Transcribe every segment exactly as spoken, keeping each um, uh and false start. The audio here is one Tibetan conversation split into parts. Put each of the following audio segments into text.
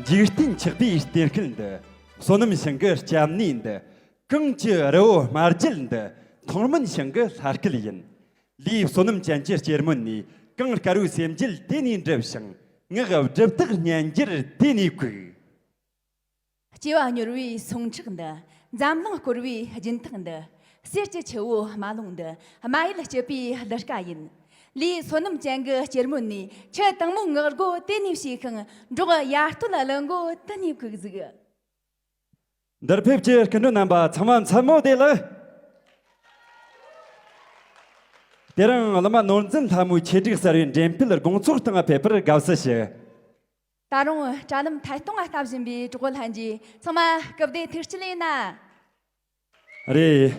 འཇིག་རྟེན་ཆགས་པའི་གཏེར་ཁུལ་འདི། བསོད་ནམས་ཞིང་གི་སྐྱབས་གནས་འདི། གངས་ཀྱི་རི་བོ་རྨ་རྒྱལ་འདི། མཐོང་སྨོན་ཞིང་གི་ལྷ་སྐལ་ཡིན། ལུས་བསོད་ནམས་ཅན་གྱི་སྐྱེར་སྨོན་ནས། གངས་དཀར་བོའི་སེམས་རྒྱུད་དེ་ནས་འགྲིབ་ཞིང་། ངག་སྒྲུབ་རྟགས་སྙན་འགྱུར་དེ་ནས་གོས། སྐྱེ་བ་མྱུར་བའི་སུང་ཁྲག་འདི། འཛམ་གླིང་བསྐོར་བའི་སྦྱིན་ཐག་འདི། གསེར་གྱི་ཆུ་བོ་རྨ་ཀླུང་འདི། རྨ་ཡུལ་སྐྱིད་པའི་གླུ་སྐད་ཡིན། ལུས་བསོད་ནམས་ཅན་གྱི་སྐྱེར་སྨོན་ནས། ཁྱེད་དང་མོའི་ངག་སྒོ་དེ་ནས་ཕྱེས་ཤིང་། འབྲོག་ཡར་སྟོད་གླུ་མགོ་དེ་ནས་གོས་གཟིགས། འདིར་ཕེབས་ཀྱི་སྐུ་མགྲོན་རྣམ་པ་ཚང་མ་མཚན་མོ་བདེ་ལེགས། དེ་རིང་གླུ་མ་ནོར་འཛིན་ལྷ་མོའི་ཆེད་སྒྲིག་གསར་བའི་འགྲེམས་སྤེལ་དགོང་ཚོགས་སྟེང་ཕེབས་པར་དགའ་བསུ་ཞུ། ད་རུང་དྲ་ལམ་ཐད་གཏོང་ལ་ལྟ་བཞིན་པའི་གྲོགས་པོ་ལྷན་རྒྱས་ཚང་མ་སྐུ་བདེ་ཐུགས་རྗེ་ཆེ་ལེ་ན། རེད།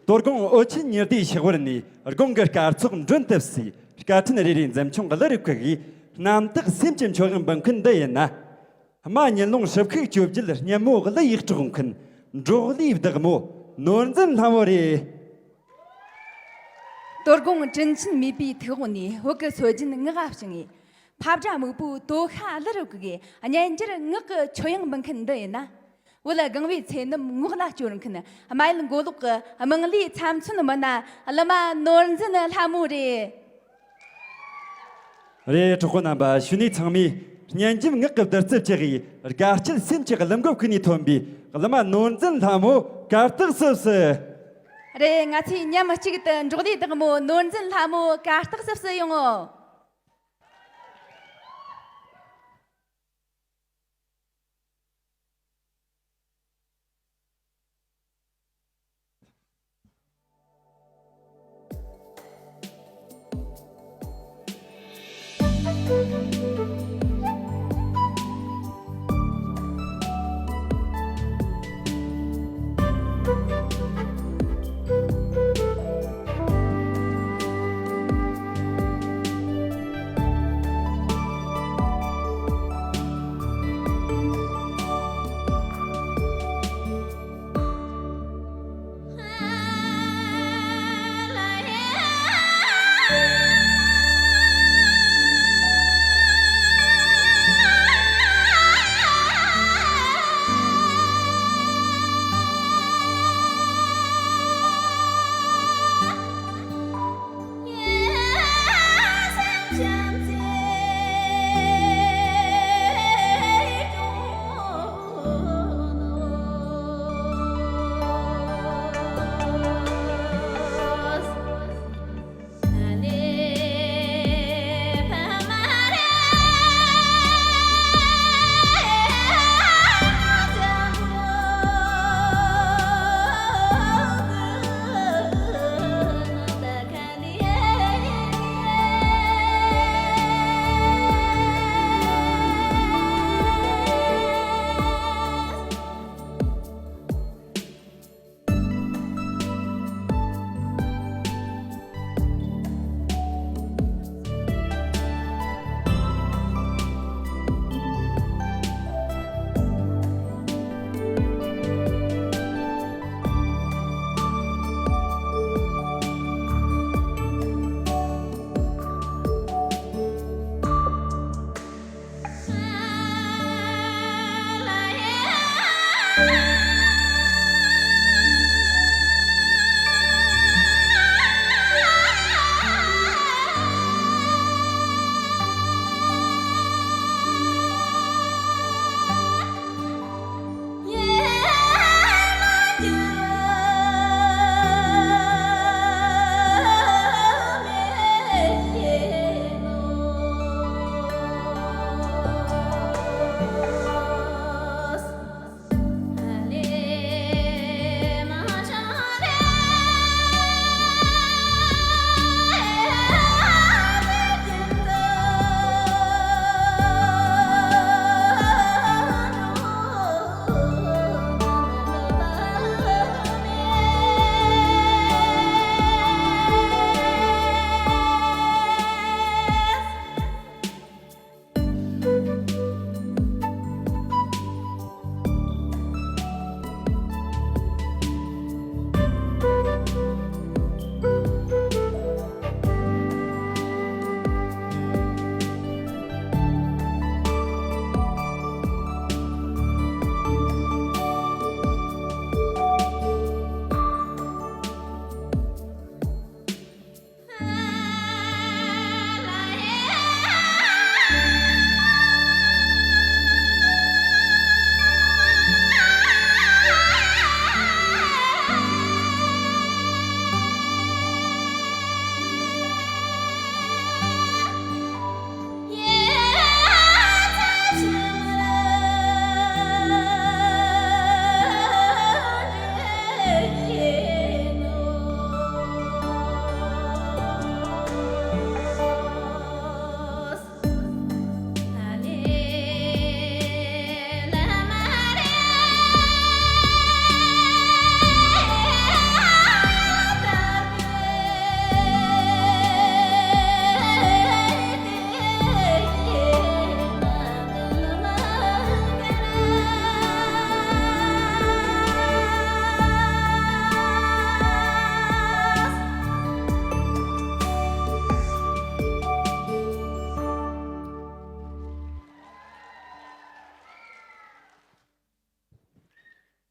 དོ་དགོང་ཨོ་ཆེན་ཉི་ཟླའི་ཕྱག་བར་ནས་དགུང་གི་སྐར་ཚོགས་མགྲོན་དུ་བསུས། སྐད་འཕྲིན་རེ་རེའི་འཛིན་སྐྱོང་གི་གླུ་རུ་བཀུག་གིས། གནམ་བདག་སེམས་ཀྱི་མཆོད་དབྱིངས་འབུམ་མཁན་འདི་ཡིན་ན། རྨ་ཉིན་ལུང་ཧྲིབ་ཤུག་བཅོ་བརྒྱད་སྙན་མོ་གླུ་ཡི་སྲོག་མཁན། འབྲོག་ལུས་བདག་མོ་ནོར་འཛིན་ལྷ་མོ་རེད། དོ་དགོང་དྲིན་ཆེན་མེད་པའི་ཐུགས་དབང་ནས། བོད་ཀྱི་སྲོལ་རྒྱུན་ངག་བྱང་ངེ། ཕ་བྲ་མིག་པུའི་དོ་ཤལ་གླུ་རུ་བཀུག་གིས། སྙན་འགྱུར་ངག་གི་མཆོད་དབྱིངས་འབུམ་མཁན་འདི་ཡིན་ན། བོད་གངས་བུའི་ཚེ་རྣམས་ངོགས་ལ་སྐྱོར་མཁན། རྨ་ཡུལ་མགོ་ལོག་གི་དམངས་གླུའི་ཚབ་མཚོན་མི་སྣ་གླུ་མ་ནོར་འཛིན་ལྷ་མོ་རེད། རེད། གྲོགས་པོ་རྣམ་པ། ཞུ་ནས་ཚང་མས་སྙན་འཇེབས་ངག་གི་བདུད་རྩི་བཀྱག་གིས། དགའ་སྐྱིད་སེམས་ཀྱི་ཀླུ་མགོ་ཁུག་ནས་ཐོན་པའི་གླུ་མ་ནོར་འཛིན་ལྷ་མོ་གར་སྟེགས་སུ་བསུ། རེད། ང་ཚོས་མཉམ་གཅིག་ཏུ་འབྲོག་ལུས་བདག་མོ་ནོར་འཛིན་ལྷ་མོ་གར་སྟེགས་སུ་བསུ་ཡོང་ངོ་།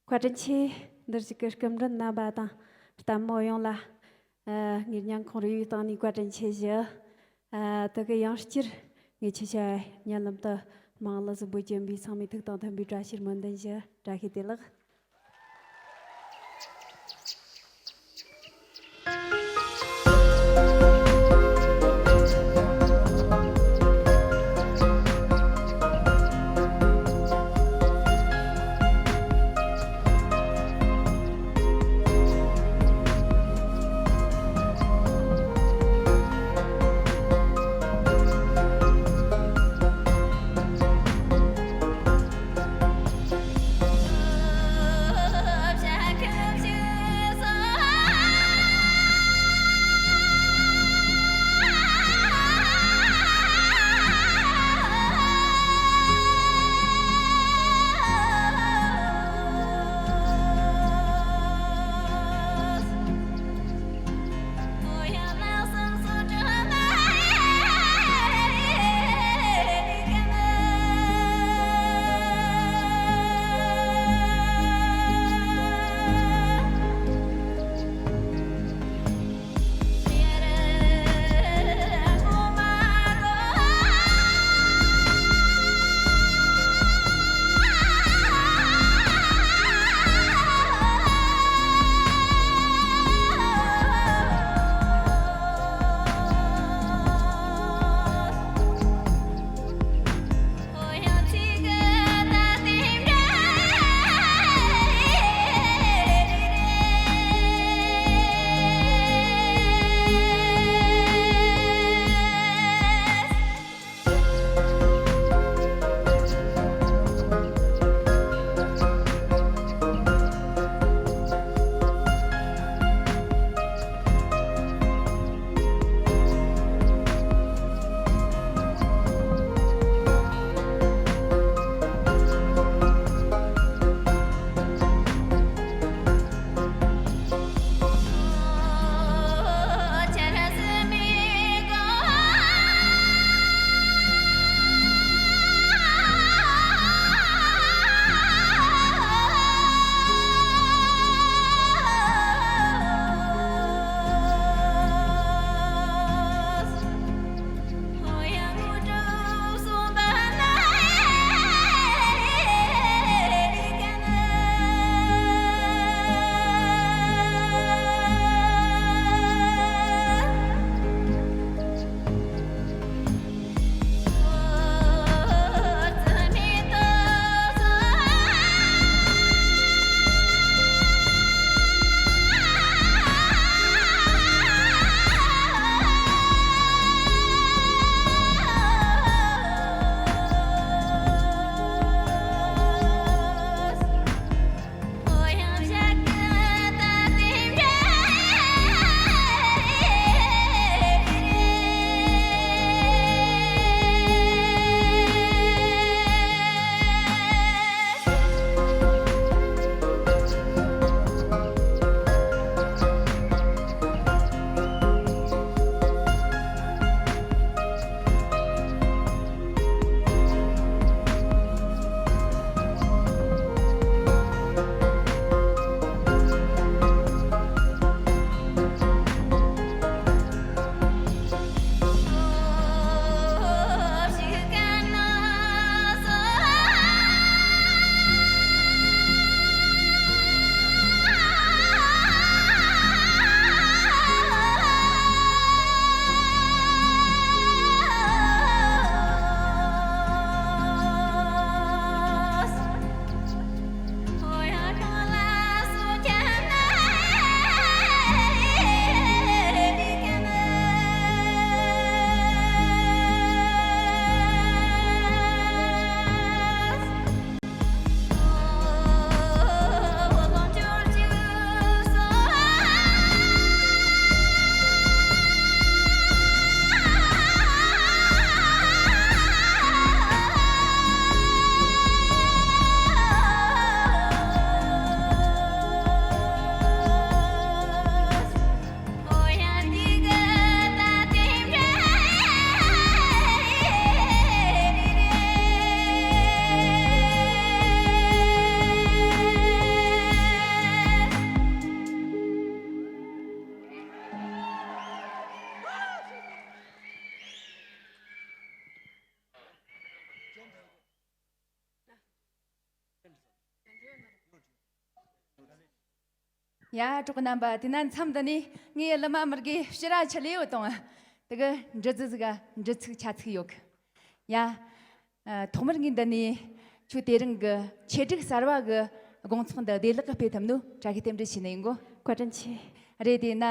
བཀའ་དྲིན་ཆེ། འདིར་བཞུགས་ཀྱི་སྐུ་མགྲོན་རྣམ་པ་དང་ལྟད་མོ་ཡོངས་ལ། ཨ། ངས་སྙིང་ཁོང་རུས་པའི་གཏིང་ནས་བཀའ་དྲིན་ཆེ་ཞུ། ཨ། དེ་གི་ཡང་བསྐྱར་ངས་ཁྱེད་ཆ་སྙན་ལམ་དུ་དམངས་གླུ་གཟུགས་པོ་གྱོན་པའི་ཚང་མའི་ཐུགས་དང་མཐུན་པའི་བཀྲ་ཤིས་སྨོན་འདུན་ཞུ། བཀྲ་ཤིས་བདེ་ལེགས། ཡ། གྲོགས་རྣམ་པ། དེ་ན་མཚམས་འདི་ནས་ངའི་གླུ་མ་མི་དགེ་ཕྱི་ར་ཆི་ལེའོ་དང་། དེ་གི་འདྲི་རྩིས་ཟིག་ག་འདྲི་ཚིག་ཆ་ཚིག་ཡོད་གི། ཡ། ཨ། ཐོག་མར་ངས་འདི་ནས་ཁྱོད་དེ་རིང་གི་ཆེད་སྒྲིག་གསར་བ་གི་དགོང་ཚོགས་འདི་བདེ་ལེགས་གི་སྤེལ་ཐུབ་ནོ་བཀྲ་ཤིས་རྟེན་འབྲེལ་ཞུས་ནས་ཡིན་གོ། བཀའ་དྲིན་ཆེ། རེད། དེ་ན་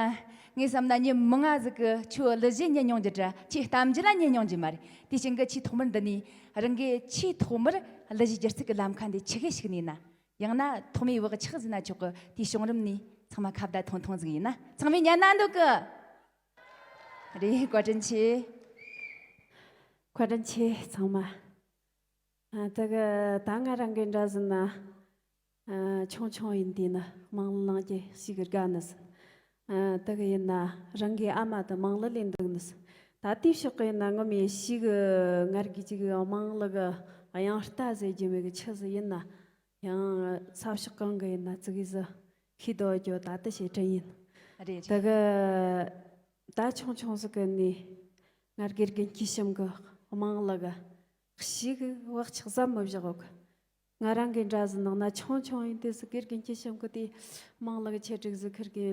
ངས་བསམ་ན་མྱི་མང་ང་ཟིག་གི་ཁྱོད་གླུ་གཞས་ཉན་མྱོང་རྒྱུ་དྲ་ཁྱེད་གཏམ་རྒྱུད་ལ་ཉན་མྱོང་རྒྱུ་མ་རེད། དེ་ཕྱིན་གི་ཆེས་ཐོག་མར་འདི་ནས་རང་གི་ཆེས་ཐོག་མར་གླུ་གཞས་སྒྱུ་རྩལ་གི་ལམ་ཁ་འདི་ཆི་གི་ཞུགས་ནས་ན། ཡང་ན་ཐོག་མའི་བག་ཆགས་ཟིན་ན་ཆོག་གི། དེའི་བྱུང་རིམ་ནས་ཚང་མ་ཁ་བརྡ་ཐུང་ཐུང་ཟིག་ཡིན་ན། ཚང་མས་ཉན་ན་འདོད་གི། རེད། བཀའ་དྲིན་ཆེ། བཀའ་དྲིན་ཆེ་ཚང་མ། ཨ། དེ་གི་ད་ང་རང་གི་འདྲ་ཟིན་ན། ཨ། ཆུང་ཆུང་ཡིན་དུས་ནི་དམངས་གླུ་བླངས་རྒྱུ་ཞེ་གི་དགའ་ནི་ཟིན། ཨ། དེ་གི་ཡིན་ན་རང་གི་ཨ་མ་དང་དམངས་གླུ་ལེན་འདུག་ནི་ཟིན། ད་དེའི་ཕྱོགས་གི་ཡིན་ན་ངོ་མས་ཞེ་གི་ང་རང་གི་ཅིག་དམངས་གླུ་གི་དབྱངས་རྟ་ཟེར་རྒྱུ་མེད་གི། ཆི་ཟིག་ཡིན་ན། ཡང་ས་ཕྱོགས་གང་གི་ཡིན་ན་ཙི་གེ་ཟིག་ཤེས་རྟོགས་རྒྱུ་ད་ལྟ་བྱས་དྲན་ཡིན། རེད། དེ་རེད། གི་ད་ཆུང་ཆུང་ཟིག་གི་ནས་ང་དགེ་རྒན་སྐྱིད་གཤམ་གི་དམངས་གླུ་གི་ཞེ་གི་བག་ཆགས་ཟམ་མི་བཞག་གོ་གི། ང་རང་གི་འདྲ་ཟིག་ནང་ན་ཆུང་ཆུང་ཡིན་དུས་སུ་དགེ་རྒན་སྐྱིད་གཤམ་གི་དེ་དམངས་གླུ་གི་ཆེད་སྒྲིག་ཟིག་ཁུར་གི་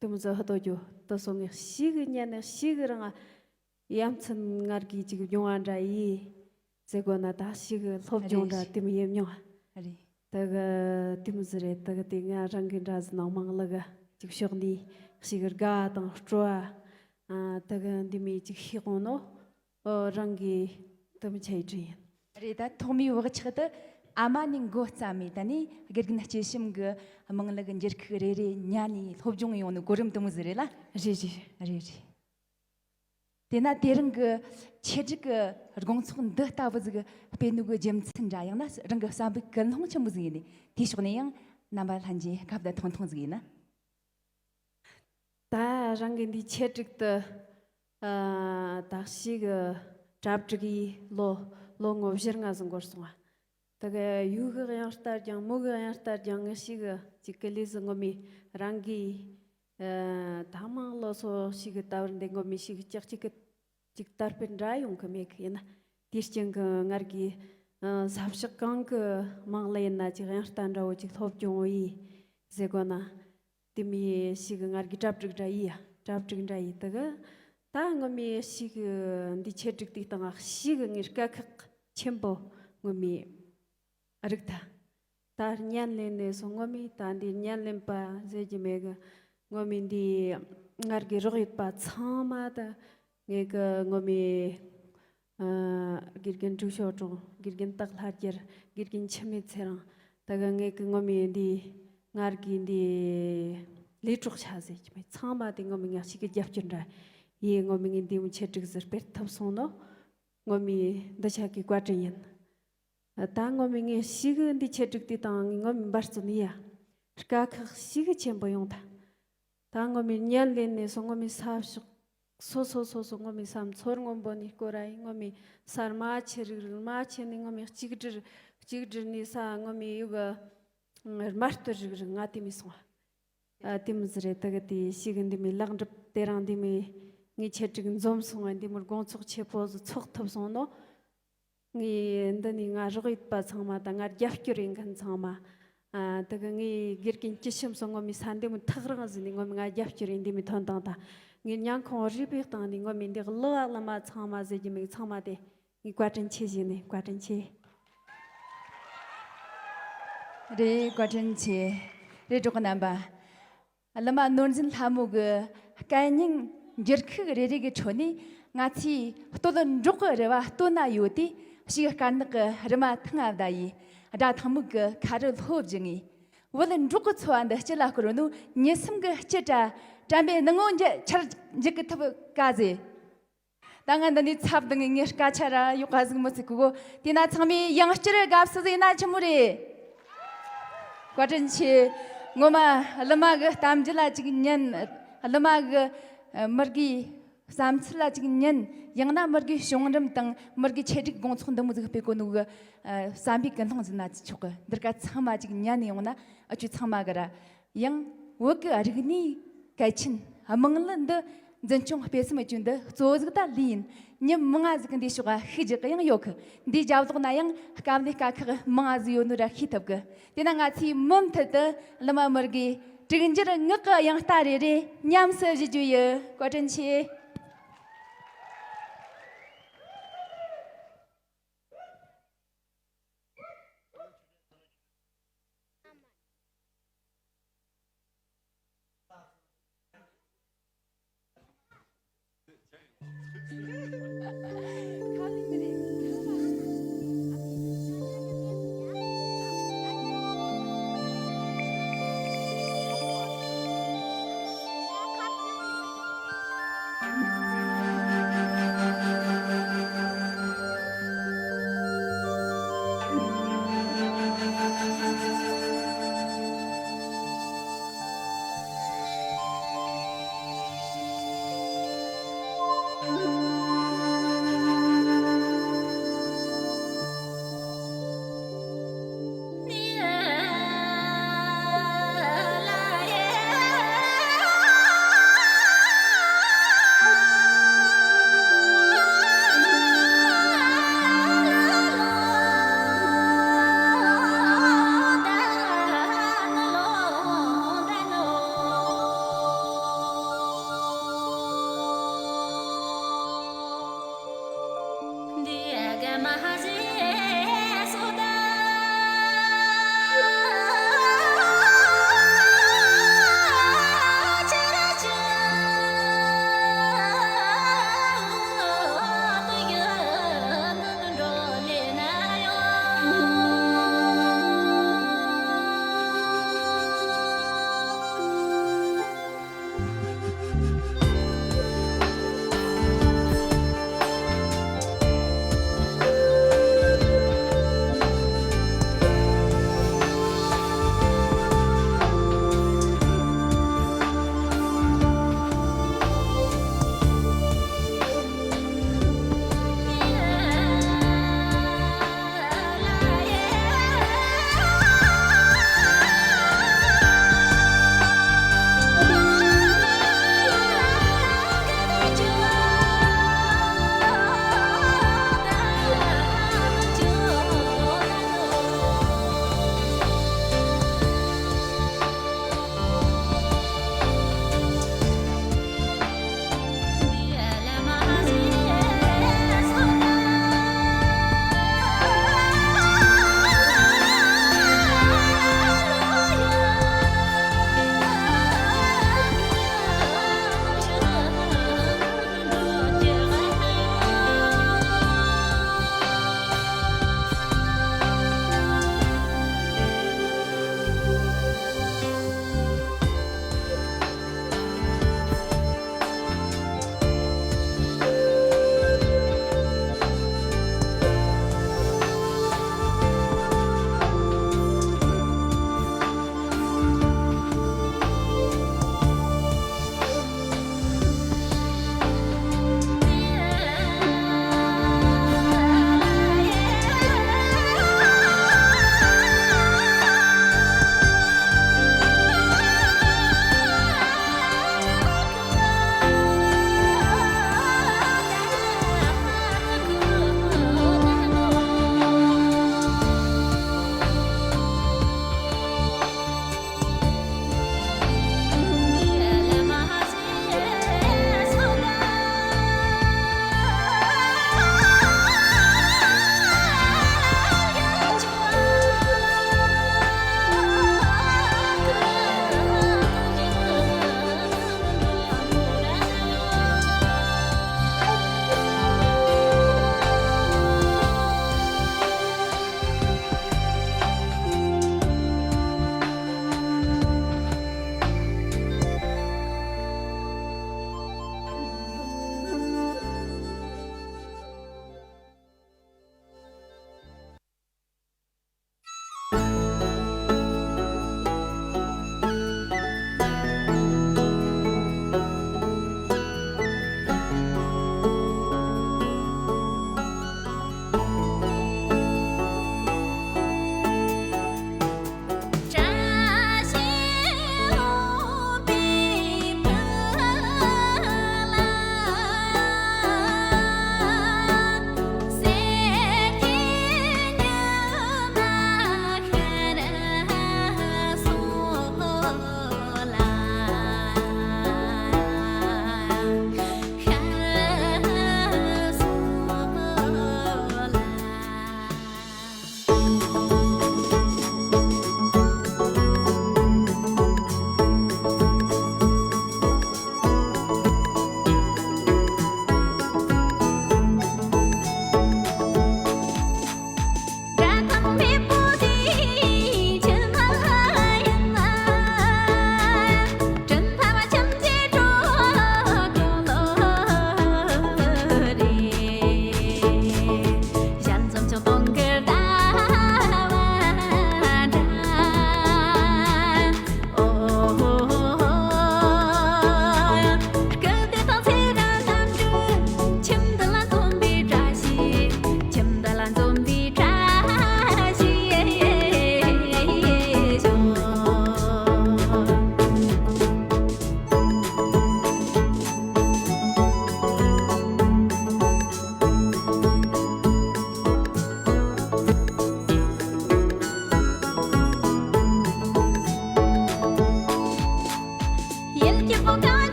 དུམ་ཟིག་ཧ་ཏོ་རྒྱུ་དུ་སོང་ངས་ཞེ་གི་ཉན་ནས་ཞེ་གི་རང་ཡ་མཚན་ང་རང་གི་ཅིག་སྦྱོང་བ་འདྲ་ཡིས་ཟེར་གོ་ན། ད་ཞེ་གི་སློབ་སྦྱོང་འདྲ་རེད། དེ་མི་ཡེ་མྱོང་། རེད། དེ་གི་དེ་མི་ཟེར་རེད། དེ་གི་དེ་ང་རང་གི་འདྲ་ཟིག་ནང་དམངས་གླུ་གི་ཅིག་ཕྱོགས་ནས་ཞེ་གི་དགའ་དང་སྤྲོ་བ། ཨ། དེ་གི་འདི་མི་ཅིག་ཤེས་གོང་ནོ། ཨོ། རང་གི་དུམ་ཆ་ཡི་དྲིན་ཡིན། རེད། ད་ཐོག་མའི་བག་ཆགས་དེ་ཨ་མ་ནས་འགོ་བརྩམས་མེད། ད་ནི་དགེ་རྒན་སྐྱིད་གཤམ་གི་དམངས་གླུ་གི་འགྱུར་ཁུག་རེ་རེ་ཉན་ནས་སློབ་སྦྱོང་ཡོང་ནི་གོ་རིམ་དེ་མོ་ཟིག་རེད་ལ། རེད་རེད། རེད་རེད། དེས་ན་དེ་རིང་གི་ཆེད་སྒྲིག་གི་དགོང་ཚོགས་འདི་ལྟ་བུ་ཟིག་སྤེལ་ནོ་གི་རྒྱུ་མཚན་འདྲ། ཡང་ན་རང་གི་བསམ་པའི་ཀུན་སློང་ཆེན་པོ་ཟིག་ཡིན་ནི། དེའི་ཕྱོགས་ནས་ཡང་རྣམ་པ་ལྷན་རྒྱས་སྐབས་དང་ཐུང་ཐུང་ཟིག་ཡིན་ན། ད་རང་གི་འདི་ཆེད་སྒྲིག་ཏུ། ཨ། ད་ཞེ་གི་གྲ་སྒྲིག་ཡས་ལོ་ལོ་ངོ་བཞི་ལྔ་ཟིག་འགོར་སོང་ང་། དེ་གི་ཡུལ་གི་དབྱངས་རྟ་རྒྱང་། མོ་གི་དབྱངས་རྟ་རྒྱང་ངི་ཞེ་གི་ཅིག་གི་ལས་ཟིག་ངོ་མས་རང་གི། ཨ། ད་དམངས་གླུ་སོགས་ཞེ་གི་ལྟ་བུར་འདི་ངོ་མས་ཞེ་གི་ཅིག་ཅིག་གི་ཅིག་དར་སྤེལ་འདྲ་ཡོང་གི་མེད་གི། ཡིན་ན་དེའི་རྐྱེན་གི་ང་རང་གི། ཨ། ས་ཕྱོགས་གང་གི་དམངས་གླུ་ཡིན་ན་ཅིག་དབྱངས་རྟ་འདྲ་བོ་ཅིག་སློབ་སྦྱོང་ཡས་ཟེར་གོ་ན། དེ་མོ་ཞེ་གི་ང་རང་གི་གྲ་སྒྲིག་འདྲ་ཡས་ཡ། གྲ་སྒྲིག་འདྲ་ཡས། དེ་གི་ད་ངོ་མས་ཞེ་གི་འདི་ཆེད་སྒྲིག་དེའི་སྟེང་ང་ཞེ་གི་ངས་དཀའ་ཁག་ཆེན་པོ་ངོ་མས་རིག་ཐལ། ད་བརྙན་ལེན་ནས་སོང་། ངོ་མས་ད་འདི་བརྙན་ལེན་པ་ཟེར་རྒྱུ་མེད་གི། ངོ་མས་འདི་ང་རང་གི་རོགས་ཡོད་པ་ཚང་མ་ད་ངས་གི་ངོ་མས། ཨ། དགེ་རྒན་འབྲུག་ཞོ་གྲོང་། དགེ་རྒན་སྟག་ལྷ་རྒྱལ། དགེ་རྒན་འཆི་མེད་ཚེ་རིང་། ད་གི་ངས་གི་ངོ་མས་འདི་ང་རང་གི་འདི་ལས་གྲོགས་ཆ་ཟེར་རྒྱུ་མེད། ཚང་མ་དེ་ངོ་མས་ང་ཞེ་གི་རྒྱབ་སྐྱོར་འདྲ་ཡས། ངོ་མས་ངས་འདི་མོ་ཆེད་སྒྲིག་ཟིག་སྤེལ་ཐུབ་སོང་ནོ། ངོ་མས་འདི་ཆ་གི་བཀའ་དྲིན་ཡིན། ད་ངོ་མས་ངས་ཞེ་གི་འདི་ཆེད་སྒྲིག་དེའི་སྟེང་ངས་ངོ་མས་འབད་བརྩོན་ཡས་ཡ། དཀའ་ཁག་ཞེ་གི་ཆེན་པོ་ཡོང་ཐལ། ད་ངོ་མས་བརྙན་ལེན་ནས་སོང་། ངོ་མས་ས་ཕྱོགས་སོ་སོ་སོ་སོ། ངོ་མས་ས་མཚོ་སྔོན་པོ་ནས་སྐོར་ར་ཡས། ངོ་མས་ས་དམར་ཆེན་རིག་རིག། དམར་ཆེན་ནས་ངོ་མས་གཅིག་སྒྲིལ། གཅིག་སྒྲིལ་ནས་ས་ངོ་མས་ཡུལ་གི་དམར་སྟོད་རིག་རིག། ང་དེ་མོ་སོང་ང་། ཨ། དེ་མོ་ཟིག་རེད། དེ་གི་དེ་ཞེ་གི་འདི་མོ་ལེགས་འགྲུབ། དེ་རིང་འདི་མོ་ངས་ཆེད་སྒྲིག་འཛོམས་སོང་ང་། འདི་མོ་དགོང་ཚོགས་ཆེ་པོ་ཟིག་ཚོགས་ཐུབ་སོང་ནོ། ངས་འདི་ནས་ང་རོགས་ཡོད་པ་ཚང་མ་དང་ང་རྒྱབ་སྐྱོར་ཡེད་མཁན་ཚང་མ། ཨ། དེ་གི་ངའི་དགེ་རྒན་སྐྱིད་གཤམ་སོགས་ངོ་མས་ས་འདི་མོ་ཐག་རིང་ཟིག་ནས་ངོ་མས་ང་རྒྱབ་སྐྱོར་ཡེད་འདི་མོ་ཐོན་དང་། ད་ངའི་མྱོང་ཁུངས་རིག་པའི་སྟེང་ནས་ངོ་མས་འདི་གླུ་བ་གླུ་མ་ཚང་མ་ཟེར་རྒྱུ་མེད། ཚང་མ་དེ་ངས་བཀའ་དྲིན་ཆེ་ཞུས་ནས། བཀའ་དྲིན་ཆེ། རེད། བཀའ་དྲིན་ཆེ། རེད། གྲོགས་རྣམ་པ། གླུ་མ་ནོར་འཛིན་ལྷ་མོ་གི་སྐད་སྙན་འགྱུར་ཁུག་རེ་རེ་གི་ཁྲོད་ནས་ང་ཚོའི་སྟོད་འབྲོག་གི་རེ་བ་སྟོད་ན་ཡོད་དེ། ཞེ་གི་དཀར་ནག་གི་རི་མ་ཐང་ང་བསྡད་ཡས། སྒྲ་ཐང་མུག་གི་ཁ་རུ་ལྷོ་བཞུད་ངས། བོད་འབྲོག་གི་འཚོ་བ་འདི་སྤྱི་ལ་བསྐུར་ནོ། ཉི་སེམས་གི་སྐྱིད་དྲ་དྲན་པའི་ནུ་ངོ་འཇལ་ཆར་འཇིག་གི་ཐུབ་དཀའ་ཟེར། ད་ང་འདི་ནས་ཚབ་འདི་ངས་ངའི་སྐད་ཆ་ར་ཡོད་ག་ཟིག་མི་ཚིག་གོ། དེ་ན་ཚང་མས་ཡང་བསྐྱར་དགའ་བསུ་ཟིག་ན་ཆི་མོ་རེད། བཀའ་དྲིན་ཆེ། ངོ་མ་གླུ་མ་གི་གཏམ་རྒྱུད་ལ་ཅིག་ཉན། གླུ་མ་གི་མི་དགེའི་བསམ་ཚུལ་ལ་ཅིག་ཉན། ཡང་ན་མི་དགེའི་བྱུང་རིམ་དང་མི་དགེའི་ཆེད་སྒྲིག་དགོང་ཚོགས་འདི་མོ་ཟིག་སྤེལ་གོ་ནོ་གི་བསམ་པའི་ཀུན་སློང་ཟིན་ན་ཆོག་གི། འདིར་ཀ་ཚང་མ་ཅིག་ཉན་ཡོང་ན་ཨ་ཆུ་ཚང་མ་གི་ར། ཡང་བོད་ཀྱི་རིག་གནས་གལ་ཆེན་དམངས་གླུ་འདི་འཛིན་སྐྱོང་སྤེལ་གསུམ་བཅུ་འདི་གཙོ་བོ་ཟིག་ད་ལི་ཡིན། མྱི་མང་ང་ཟིག་གི་འདི་ཕྱོགས་ཤུགས་རྒྱག་གི་ཡང་ཡོད་གི། འདིའི་རྒྱབ་ལོགས་ན་ཡང་དཀའ་ལས་དཀའ་ཁག་མང་ང་ཟིག་ཡོད་ནོ་ར་ཤེས་ཐུབ་གི། དེ་ན་ང་ཚོས་མུ་མཐུད་དུ་གླུ་མ་མི་དགེ་ སྒྲིག་འགྱུར་ངག་གི་དབྱངས་རྟ་རེ་རེ་ཉམས་སུ་བཞེས་རྒྱུ་ཡོད། བཀའ་དྲིན་ཆེ།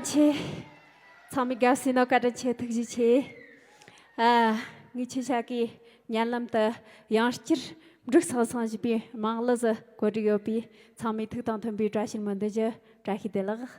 ཆེ། ཚང་མས་དགའ་བསུ་ནོ་བཀའ་དྲིན་ཆེ། ཐུགས་རྗེ་ཆེ། ཨ། ངས་ཁྱེད་ཅག་གི་སྙན་ལམ་དུ་ཡང་བསྐྱར་འབྲུག་ཚང་ཚང་བཞིན་པའི་མང་ལགས་སུ་གོ་སྒྲིག་ཡོད་པས། ཚང་མས་ཐུགས་དང་མཐུན་པའི་བཀྲ་ཤིས་སྨོན་འདུན་གྱི་བཀྲ་ཤིས་བདེ་ལེགས།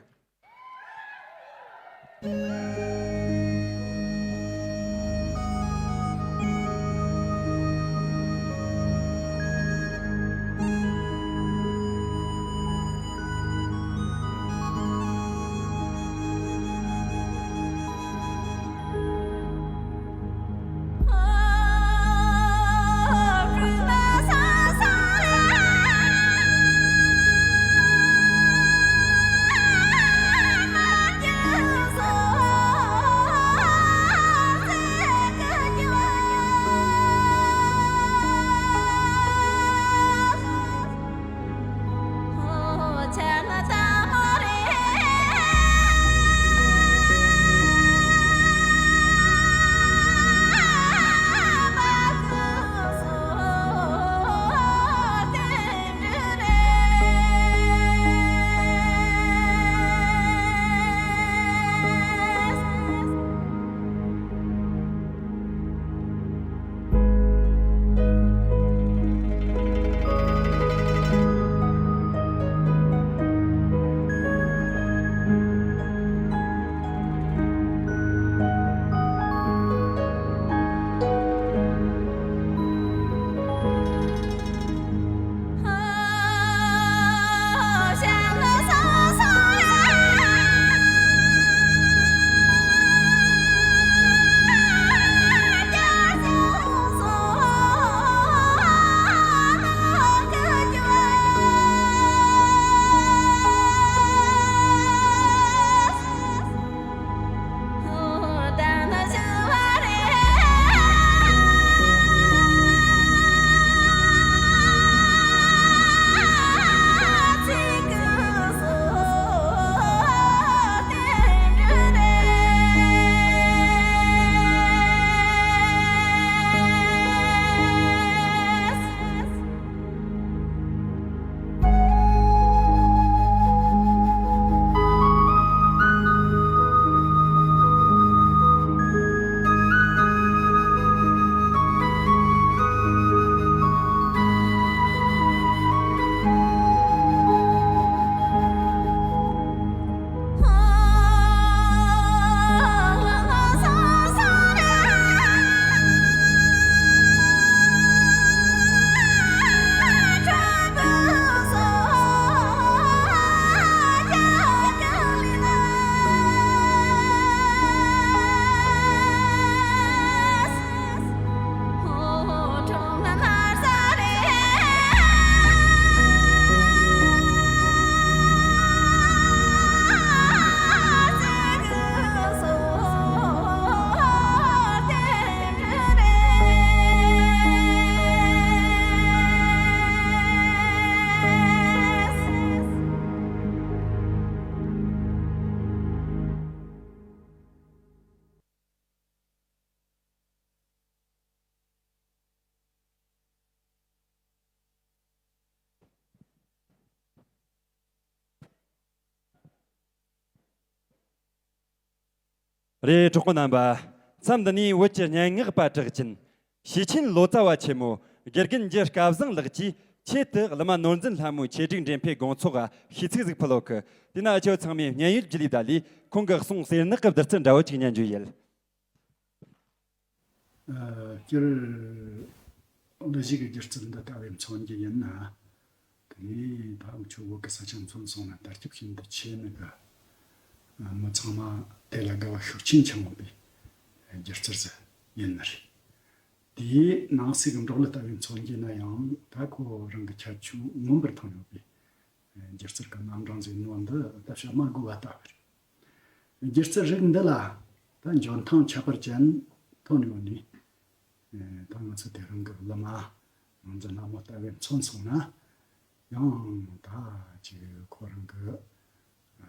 རེད། གྲོགས་པོ་རྣམ་པ། མཚམས་འདི་ནས་བོད་ཀྱི་སྙན་ངག་པ་གྲགས་ཅན། ཞེ་ཆེན་ལོ་ཙཱ་བ་ཆེན་མོ་དགེ་རྒན་རྒྱུ་སྐལ་བཟང་ལགས་ཀྱིས་ཆེད་དུ་བླ་མ་ནོར་འཛིན་ལྷ་མོའི་ཆེད་སྒྲིག་འགྲེམས་སྤེལ་དགོང་ཚོགས་ཤིས་ཚིག་ཟིག་ཕུལ་ཡོད་གི། དེས་ན་ཁྱེད་ཚང་མས་སྙན་ཡོད་བརྒྱུད་ལས་བསྡད་ལས། ཁོང་གི་གསུང་གསེར་ནག་གི་བདུད་རྩི་འདྲ་བོ་ཅིག་ཉན་རྒྱུ་ཡིན། ཨ། སྤྱིར་གླུ་གཞས་ཀྱི་སྒྱུ་རྩལ་འདི་ལྟ་བུའི་མཚོན་རྒྱུ་ཡིན་ན། དེ་ནས་ད་འུ་ཆོ་བོད་ཀྱི་ས་ཆ་མཚོན་སོང་ན་དར་ཁྱབ་ཤིན་ཏུ་ཆེ་ནི་གི། ཨ། མི་ཚང་མ་དེ་ལ་དགའ་བ་ཤུགས་ཆེན་འཆང་འོང་བའི་སྒྱུ་རྩལ་ཟིག་ཡིན་ནི་རེད། དེའི་ནང་གསེས་ཀྱི་འབྲོག་གླུ་ལྟ་བུའི་མཚོན་རྒྱུ་ན་ཡང་ད་ཁོ་རང་གི་ཁྱད་ཆོས་མངོན་པར་ཐོན་ཡོད་པའི་སྒྱུ་རྩལ་གྱི་རྣམ་གྲངས་ཟིག་ནོ་འདི་ད་བཤད་མ་དགོས་པ་ལྟ་བུ་རེད། སྒྱུ་རྩལ་རིགས་འདི་ལ་ད་འཇོན་ཐང་ཁྱད་པར་ཅན་ཐོན་ཡོད་ནི། ད་ང་ཚོ་དེ་རིང་གི་བླ་མ་ནོར་འཛིན་ལྷ་མོ་ལྟ་བུའི་མཚོན་སོང་ན་ཡང་ད་ཅིག་ཁོ་རང་གི་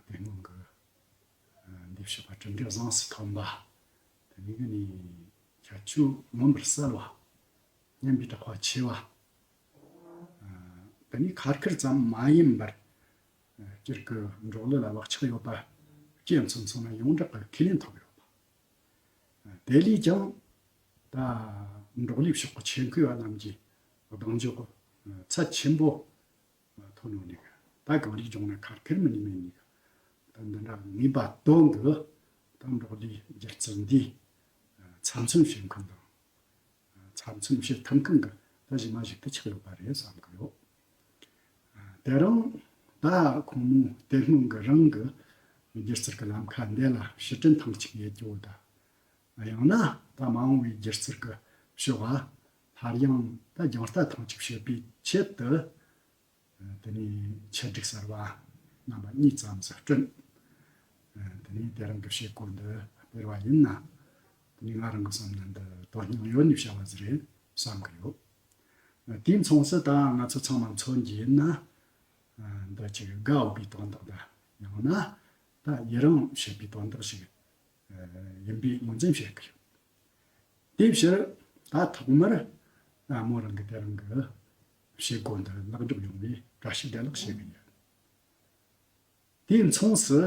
དེ་སྔོན་གྱི་འདི་བཤད་པ་གྲུབ་འབྲས་བཟང་སུ་ཐོན་པ། དེ་ནས་གི་ནི་ཁྱད་ཆོས་མངོན་པར་གསལ་བ། སྙན་པའི་གྲགས་པ་ཆེ་བ། ཨ། དེ་ནི་ཁ་ཁེར་ཙམ་མ་ཡིན་པར། ཨ། སྤྱིར་གྱི་འབྲོག་གླུ་ལ་བག་ཆགས་ཡོད་པ་ སྤྱི་ཚོགས་ཚང་མ་ཡོངས་གྲགས་ཀྱི་ཁས་ལེན་ཐོབ་ཡོད་པ། དེ་ལས་ཀྱང་ད་འབྲོག་ལས་ཕྱོགས་ཀྱི་ཆེད་མཁས་པ་རྣམས་ཀྱིས་གདེང་འཇོག་ཚད་ཆེན་པོ་ཐོན་ཡོད་ནི། ད་གངས་རིའི་ལྗོངས་ནས་ཁ་ཁེར་མི་ཉིད་མེད་ནི། ད་འདི་འདྲ་ངེས་པ་དོན་གྱི་ད་འབྲོག་ལས་སྒྱུ་རྩལ་འདིའི་ཚབ་མཚོན་བྱེད་མཁན་དང་། ཚབ་མཚོན་བྱེད་ཐུབ་མཁན་གྱི་ད་གཞི་མ་ཞིག་ཏུ་ཆགས་ཡོད་པ་རེད་བསམ་གྱི་ཡོད། དེ་རིང་ད་ཁོང་མོའི་དེ་སྔོན་གྱི་རང་གི་སྒྱུ་རྩལ་གྱི་ལམ་ཁ་འདི་ལ་ཕྱིར་དྲན་ཐེངས་གཅིག་ཡེད་རྒྱུ་དང་། ཡང་ན་ད་མ་འོངས་པའི་སྒྱུ་རྩལ་གྱི་ཕྱོགས་ལ་སླར་ཡང་ད་རྒྱང་ལྟ་ཐེངས་གཅིག་བྱེད་པའི་ཆེད་དུ། དེ་ནས་ཆེད་སྒྲིག་གསར་བ་རྣམ་པ་གཉིས་ཙམ་ཞིག་བསྐྲུན། དེ་ནས་དེ་རིང་གི་བྱེད་སྒོ་འདི་སྤེལ་བ་ཡིན་ན། དེ་ནས་ང་རང་གི་བསམ་ན་འདི་དོན་སྙིང་ཡོད་ནི་བྱ་བ་ཟིག་རེད་བསམ་གི་ཡོད། དུས་མཚུངས་སུ་ད་ང་ཚོ་ཚང་མ་མཚོན་རྒྱུ་ཡིན་ན། འདི་ཅིག་དགའ་འོས་པའི་དོན་དག་དང་། ཡང་ན་ད་ཡི་རང་བྱེད་པའི་དོན་དག་ཞིག་ཡིན་པའི་ངོས་འཛིན་བྱེད་ཀྱི་ཡོད། དེའི་ཕྱིར་ད་ཐོག་མར་ཨ་མོ་རང་གི་དེ་རིང་གི་བྱེད་སྒོ་འདི་ལེགས་འགྲུབ་ཡོང་བའི་བཀྲ་ཤིས་བདེ་ལེགས་ཞུ་གི་ཡོད། དུས་མཚུངས་སུ་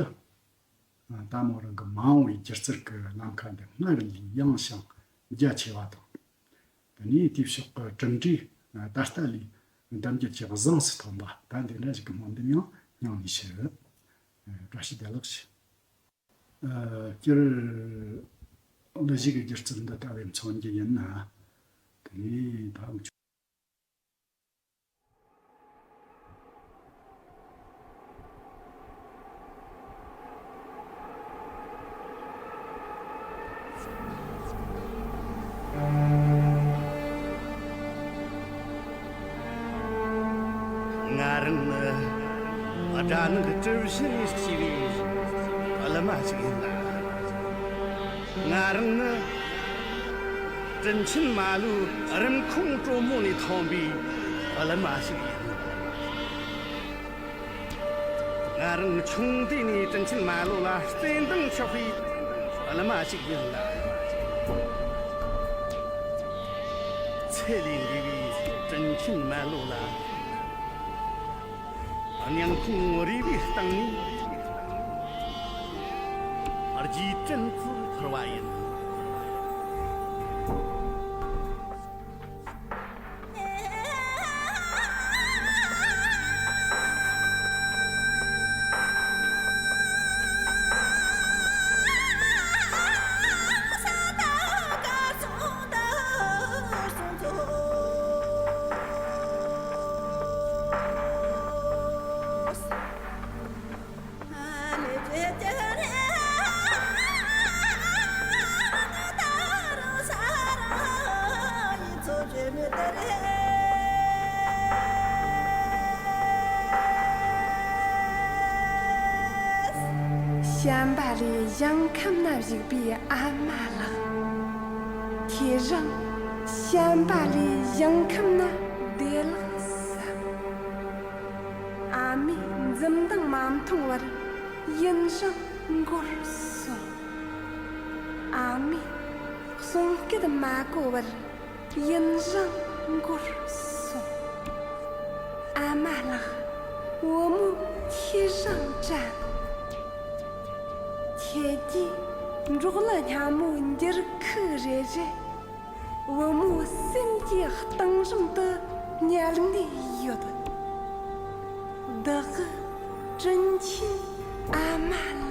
ད་མོ་རང་གི་མ་འོངས་པའི་སྒྱུ་རྩལ་གྱི་ལམ་ཁ་འདི་སྔར་ལས་ཡངས་ཤིང་རྒྱ་ཆེ་བ་དང་། དེ་ནས་དེའི་ཕྱོགས་ཀྱི་གྲུབ་འབྲས་ད་ལྟ་ལས་ལྡབ་འགྱུར་གྱིས་གཟེངས་སུ་ཐོན་པ་ད་འདི་འདྲ་ཞིག་གི་སྨོན་འདུན་ཡང་སྙིང་ནས་ཞུ། བཀྲ་ཤིས་བདེ་ལེགས་ཞུ། ཨ། སྤྱིར་འདི་ཞིག་གི་སྒྱུ་རྩལ་འདི་ལྟ་བུའི་མཚོན་རྒྱུ་ཡིན་ན། དེ་ནས་ད་འུ་ཆོ། ང་རང་ནི་སྦྲ་ནག་གྲུ་བཞི་ལས་སྐྱེས་པའི་གླུ་མ་ཞིག་ཡིན་ལ། ང་རང་ནི་དྲིན་ཆེན་མ་ལོའི་རིན་གོང་དྲོན་མོ་ནས་ཐོན་པའི་གླུ་མ་ཞིག་ཡིན། ང་རང་ཆུང་དུས་ནས་དྲིན་ཆེན་མ་ལོ་ལ་བརྩེ་འདང་ཆོག་པའི་གླུ་མ་ཞིག་ཡིན་ལ། ཚེ་ལས་འདས་པའི་དྲིན་ཆེན་མ་ལོ་ལ། སྙིང་ཁོང་རུས་པའི་གཏིང་ནས་རྗེས་དྲན་དུ་འཁོར་བ་ཡིན། བྱམས་པ་ལས་ཞིང་ཁམས་ན་བཞུགས་པའི་ཨ་མ་ལགས། ཁྱེད་རང་བྱམས་པ་ལས་ཞིང་ཁམས་ན་བདེ་ལེགས་སམ། ཨ་མས་འཛུམ་མདངས་མ་མཐོང་བར་ཡུན་རིང་འགོར་སོང་། ཨ་མས་གསུང་སྐད་མ་གོ་བར་ཡུན་རིང་འགོར་སོང་། ཨ་མ་ལགས། བུ་མོ་ཁྱེད་རང་དྲན། ཁྱེད་ཀྱིས་འབྲོག་གླུ་སྙན་མོ་འགྱུར་ཁུག་རེ་རེ། བུ་མོའི་སེམས་ཀྱི་གཏིང་རིམ་དུ་ཉར་ནས་ཡོད། བདག་གི་དྲིན་ཆེན་ཨ་མ་ལགས།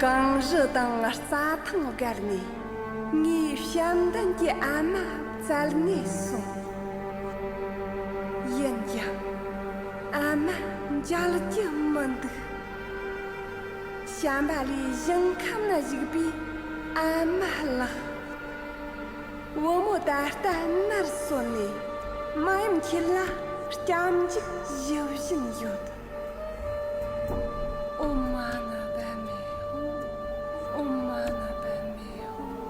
གངས་རི་དང་རྩྭ་ཐང་བརྒལ་ནས། ངའི་བྱམས་ལྡན་གྱི་ཨ་མ་བཙལ་ནས་སོང་། ཡིན་ཀྱང་། ཨ་མ་མཇལ་རྒྱུ་མི་འདུག། བྱམས་པ་ལས་ཞིང་ཁམས་ན་བཞུགས་པའི་ཨ་མ་ལགས། བུ་མོ་ད་ལྟ་ནར་སོན་ནས། མ་ཡུམ་ཁྱེད་ལ་སྐྱབས་འཇུག་ཞུ་བཞིན་ཡོད། ཨོཾ་མ་ཎི་པདྨེ་ཧཱུྃ། ཨོཾ་མ་ཎི་པདྨེ་ཧཱུྃ།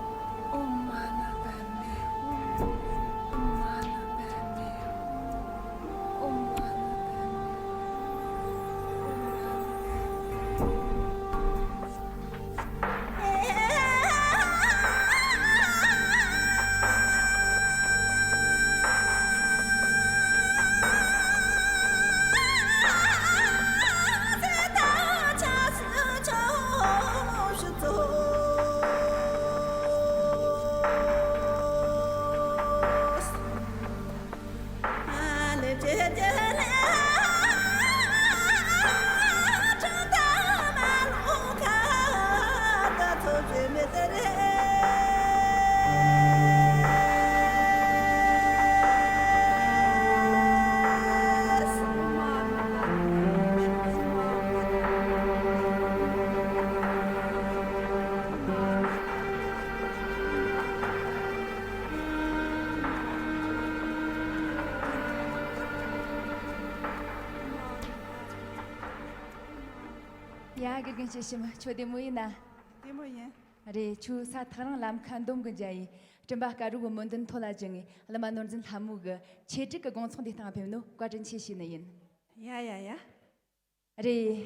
ཨོཾ་མ་ཎི་པདྨེ་ཧཱུྃ། ཨོཾ་མ་ཎི་པདྨེ་ཧཱུྃ། ཨོཾ་མ་ཎི་པདྨེ་ཧཱུྃ། ཨོཾ་མ་ཎི་པདྨེ་ཧཱུྃ། ཡ། དགེ་རྒན་ཆེ་ཞིམ། ཁྱོད་བདེ་མོ་ཡིན་ན། བདེ་མོ་ཡིན། རེད། ཁྱོད་ས་ཐག་རིང་ལམ་ཁ་འདོམ་གི་མཇལ་ཡིན། སྤྲིན་པ་དཀར་རོ་གི་མོ་མདུན་ཐོ་ལ་བཅུག་ངས་བླ་མ་ནོར་འཛིན་ལྷ་མོ་གི་ཆེད་སྒྲིག་གི་དགོང་ཚོགས་འདི་སྟེང་ཕེབས་ནོ་བཀའ་དྲིན་ཆེ་ཞུས་ནི་ཡིན། ཡ་ཡ་ཡ། རེད།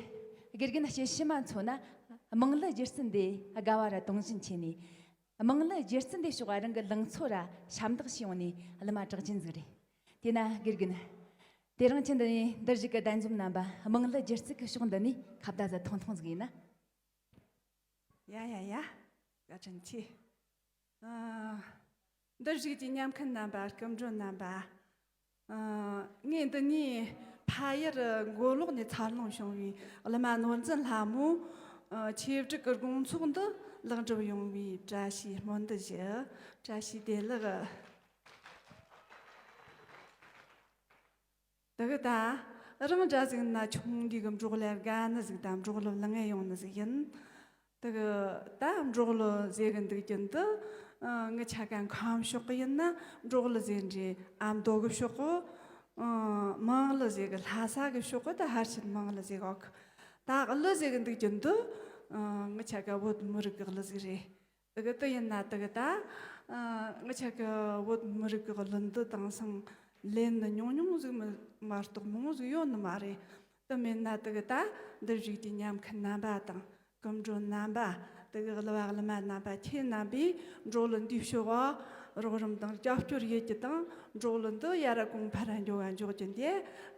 དགེ་རྒན་ཆེ་ཞིམ་མ་མཚོན་ན། དམངས་གླུ་སྒྱུ་རྩལ་འདི་དགའ་བ་ར་དུང་ཞེན་ཆེ་ནས། དམངས་གླུ་སྒྱུ་རྩལ་འདི་ཕྱོགས་རང་གི་ལང་ཚོ་ར་ཞབས་འདེགས་ཞུ་ཡོང་ནས་བླ་མ་གྲགས་ཅན་ཟིག་རེད། དེས་ན་དགེ་རྒན། དེ་རིང་ཁྱེད་འདི་ནས་འདིར་བཞུགས་ཀྱི་གདན་འཛོམས་རྣམ་པ་དམངས་གླུ་སྒྱུ་རྩལ་གྱི་ཕྱོགས་འདི་ནས་ཁ་བརྡ་ཟིག་ཐུང་ཐུང་ཟིག་ཡིན་ན། ཡ་ཡ་ཡ། བཀའ་དྲིན་ཆེ། ཨ། འདིར་བཞུགས་ཀྱི་ཉམས་མཁན་རྣམ་པ། སྐུ་མགྲོན་རྣམ་པ། ཨ། ངས་འདི་ནས་ཕ་ཡུལ་མགོ་ལོག་ནས་འཚར་ལོངས་བྱུང་བའི་བླ་མ་ནོར་འཛིན་ལྷ་མོ། ཨ། ཆེད་སྒྲིག་གི་དགོང་ཚོགས་འདི་ལེགས་འགྲུབ་ཡོང་བའི་བཀྲ་ཤིས་སྨོན་འདུན་ཞུ། བཀྲ་ཤིས་བདེ་ལེགས། དེ་གི་ད་རང་འདྲ་ཟིག་ན་ཆུང་དུས་གི་འབྲོག་ལས་དགའ་ནི་ཟིག་དང་། འབྲོག་གླུ་ལ་ངེས་ཡོང་ནི་ཟིག་ཡིན། དེ་གི་ད་འབྲོག་གླུ་ཟེར་གི་འདུག་རྒྱུ་འདི། ཨ། ངི་ཆ་ག་ཁམས་ཕྱོགས་གི་ཡིན་ན་འབྲོག་གླུ་ཟེར་འདྲ་ཨ་མདོ་གི་ཕྱོགས་གི། ཨ། དམངས་གླུ་ཟེར་གི་ལྷ་ས་གི་ཕྱོགས་གི། ད་ཧར་ཆེན་དམངས་གླུ་ཟེར་གི་འོག་གི། ད་གླུ་ཟེར་གི་འདུག་རྒྱུ་འདི། ཨ། ངི་ཆ་ག་བོད་མི་རིགས་གི་གླུ་ཟིག་རེད། དེ་གི་དེ་ཡིན་ན་དེ་གི་ད། ཨ། ངི་ཆ་གི་བོད་མི་རིགས་གི་གླུ་འདི་དེང་སང་ལེན་ནི་ཉུང་ཉུང་ཟིག་མ་གཏོགས་མང་ཟིག་ཡོད་ནི་མ་རེད། དེ་མིན་ན་དེ་གི་ད་འདིར་བཞུགས་ཀྱི་ཉམས་མཁན་རྣམ་པ་དང་། སྐུ་མགྲོན་རྣམ་པ། དེ་གི་གླུ་བ་གླུ་མ་རྣམ་པ་ཁྱེད་རྣམ་པས་འབྲོག་གླུ་འདིའི་ཕྱོགས་རོགས་རམ་དང་རྒྱབ་སྐྱོར་ཡེད་རྒྱུ་དང་། འབྲོག་གླུ་འདི་ཡར་གོང་འཕེལ་འགྱུར་བ་འཇོག་རྒྱུ་འདི་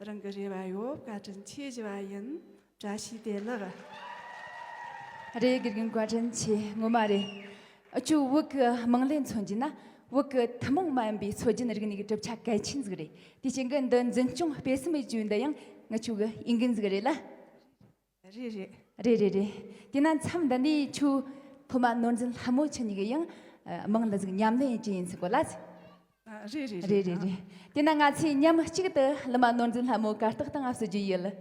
རང་གི་རེ་བ་ཡོད། བཀའ་དྲིན་ཆེ་ཞུ་བ་ཡིན། བཀྲ་ཤིས་བདེ་ལེགས། རེད། དགེ་རྒན་བཀའ་དྲིན་ཆེ། ངོ་མ་རེད། ཨ། ཁྱོད་བོད་ཀྱི་དམངས་གླུ་མཚོན་རྒྱུ་ན། བོད་ཀྱི་ཐུན་མོང་མ་ཡིན་པའི་སྲོལ་རྒྱུན་རིག་གནས་ཀྱི་གྲུབ་ཆ་གལ་ཆེན་ཟིག་རེད། དེ་བཞིན་གི་འདི་འཛིན་སྐྱོང་སྤེལ་གསུམ་བྱེད་རྒྱུ་འདི་ཡང་ང་ཆོ་གི་འོས་འགན་ཟིག་རེད་ལ། རེད་རེད། རེད་རེད་རེད། དེས་ན་མཚམས་འདི་ནས་ཁྱོད་སློབ་མ་ནོར་འཛིན་ལྷ་མོ་ཁྱེད་གཉིས་ཀྱིས་ཡང་། ཨ། དམངས་གླུ་ཟིག་ཉམས་ལེན་ཡེད་རྒྱུ་ཡིན་ཟེར་གོ་ལ། ཨ། རེད་རེད་རེད། རེད་རེད་རེད། དེས་ན་ང་ཚོས་མཉམ་གཅིག་ཏུ་བླ་མ་ནོར་འཛིན་ལྷ་མོ་གར་སྟེགས་སྟེང་ང་གསོལ་རྒྱུ་ཡིན།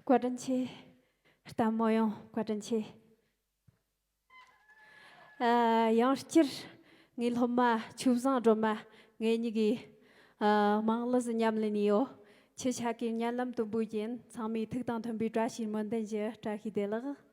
བཀའ་དྲིན་ཆེ། ལྟད་མོ་ཡང་བཀའ་དྲིན་ཆེ། ཨ། ཡང་བསྐྱར་ངའི་སློབ་མ་ཆོས་བཟང་སྒྲོལ་མ་ངེད་གཉིས་ཀྱིས། ཨ། དམངས་གླུ་ཟིག་མཉམ་ལེན་ཡོད། ཁྱེད་ཆ་གི་སྙན་ལམ་དུམ་བུ་ཅན། ཚང་མའི་ཐུགས་དང་མཐུན་པའི་བཀྲ་ཤིས་སྨོན་འདུན་གྱིས་བཀྲ་ཤིས་བདེ་ལེགས།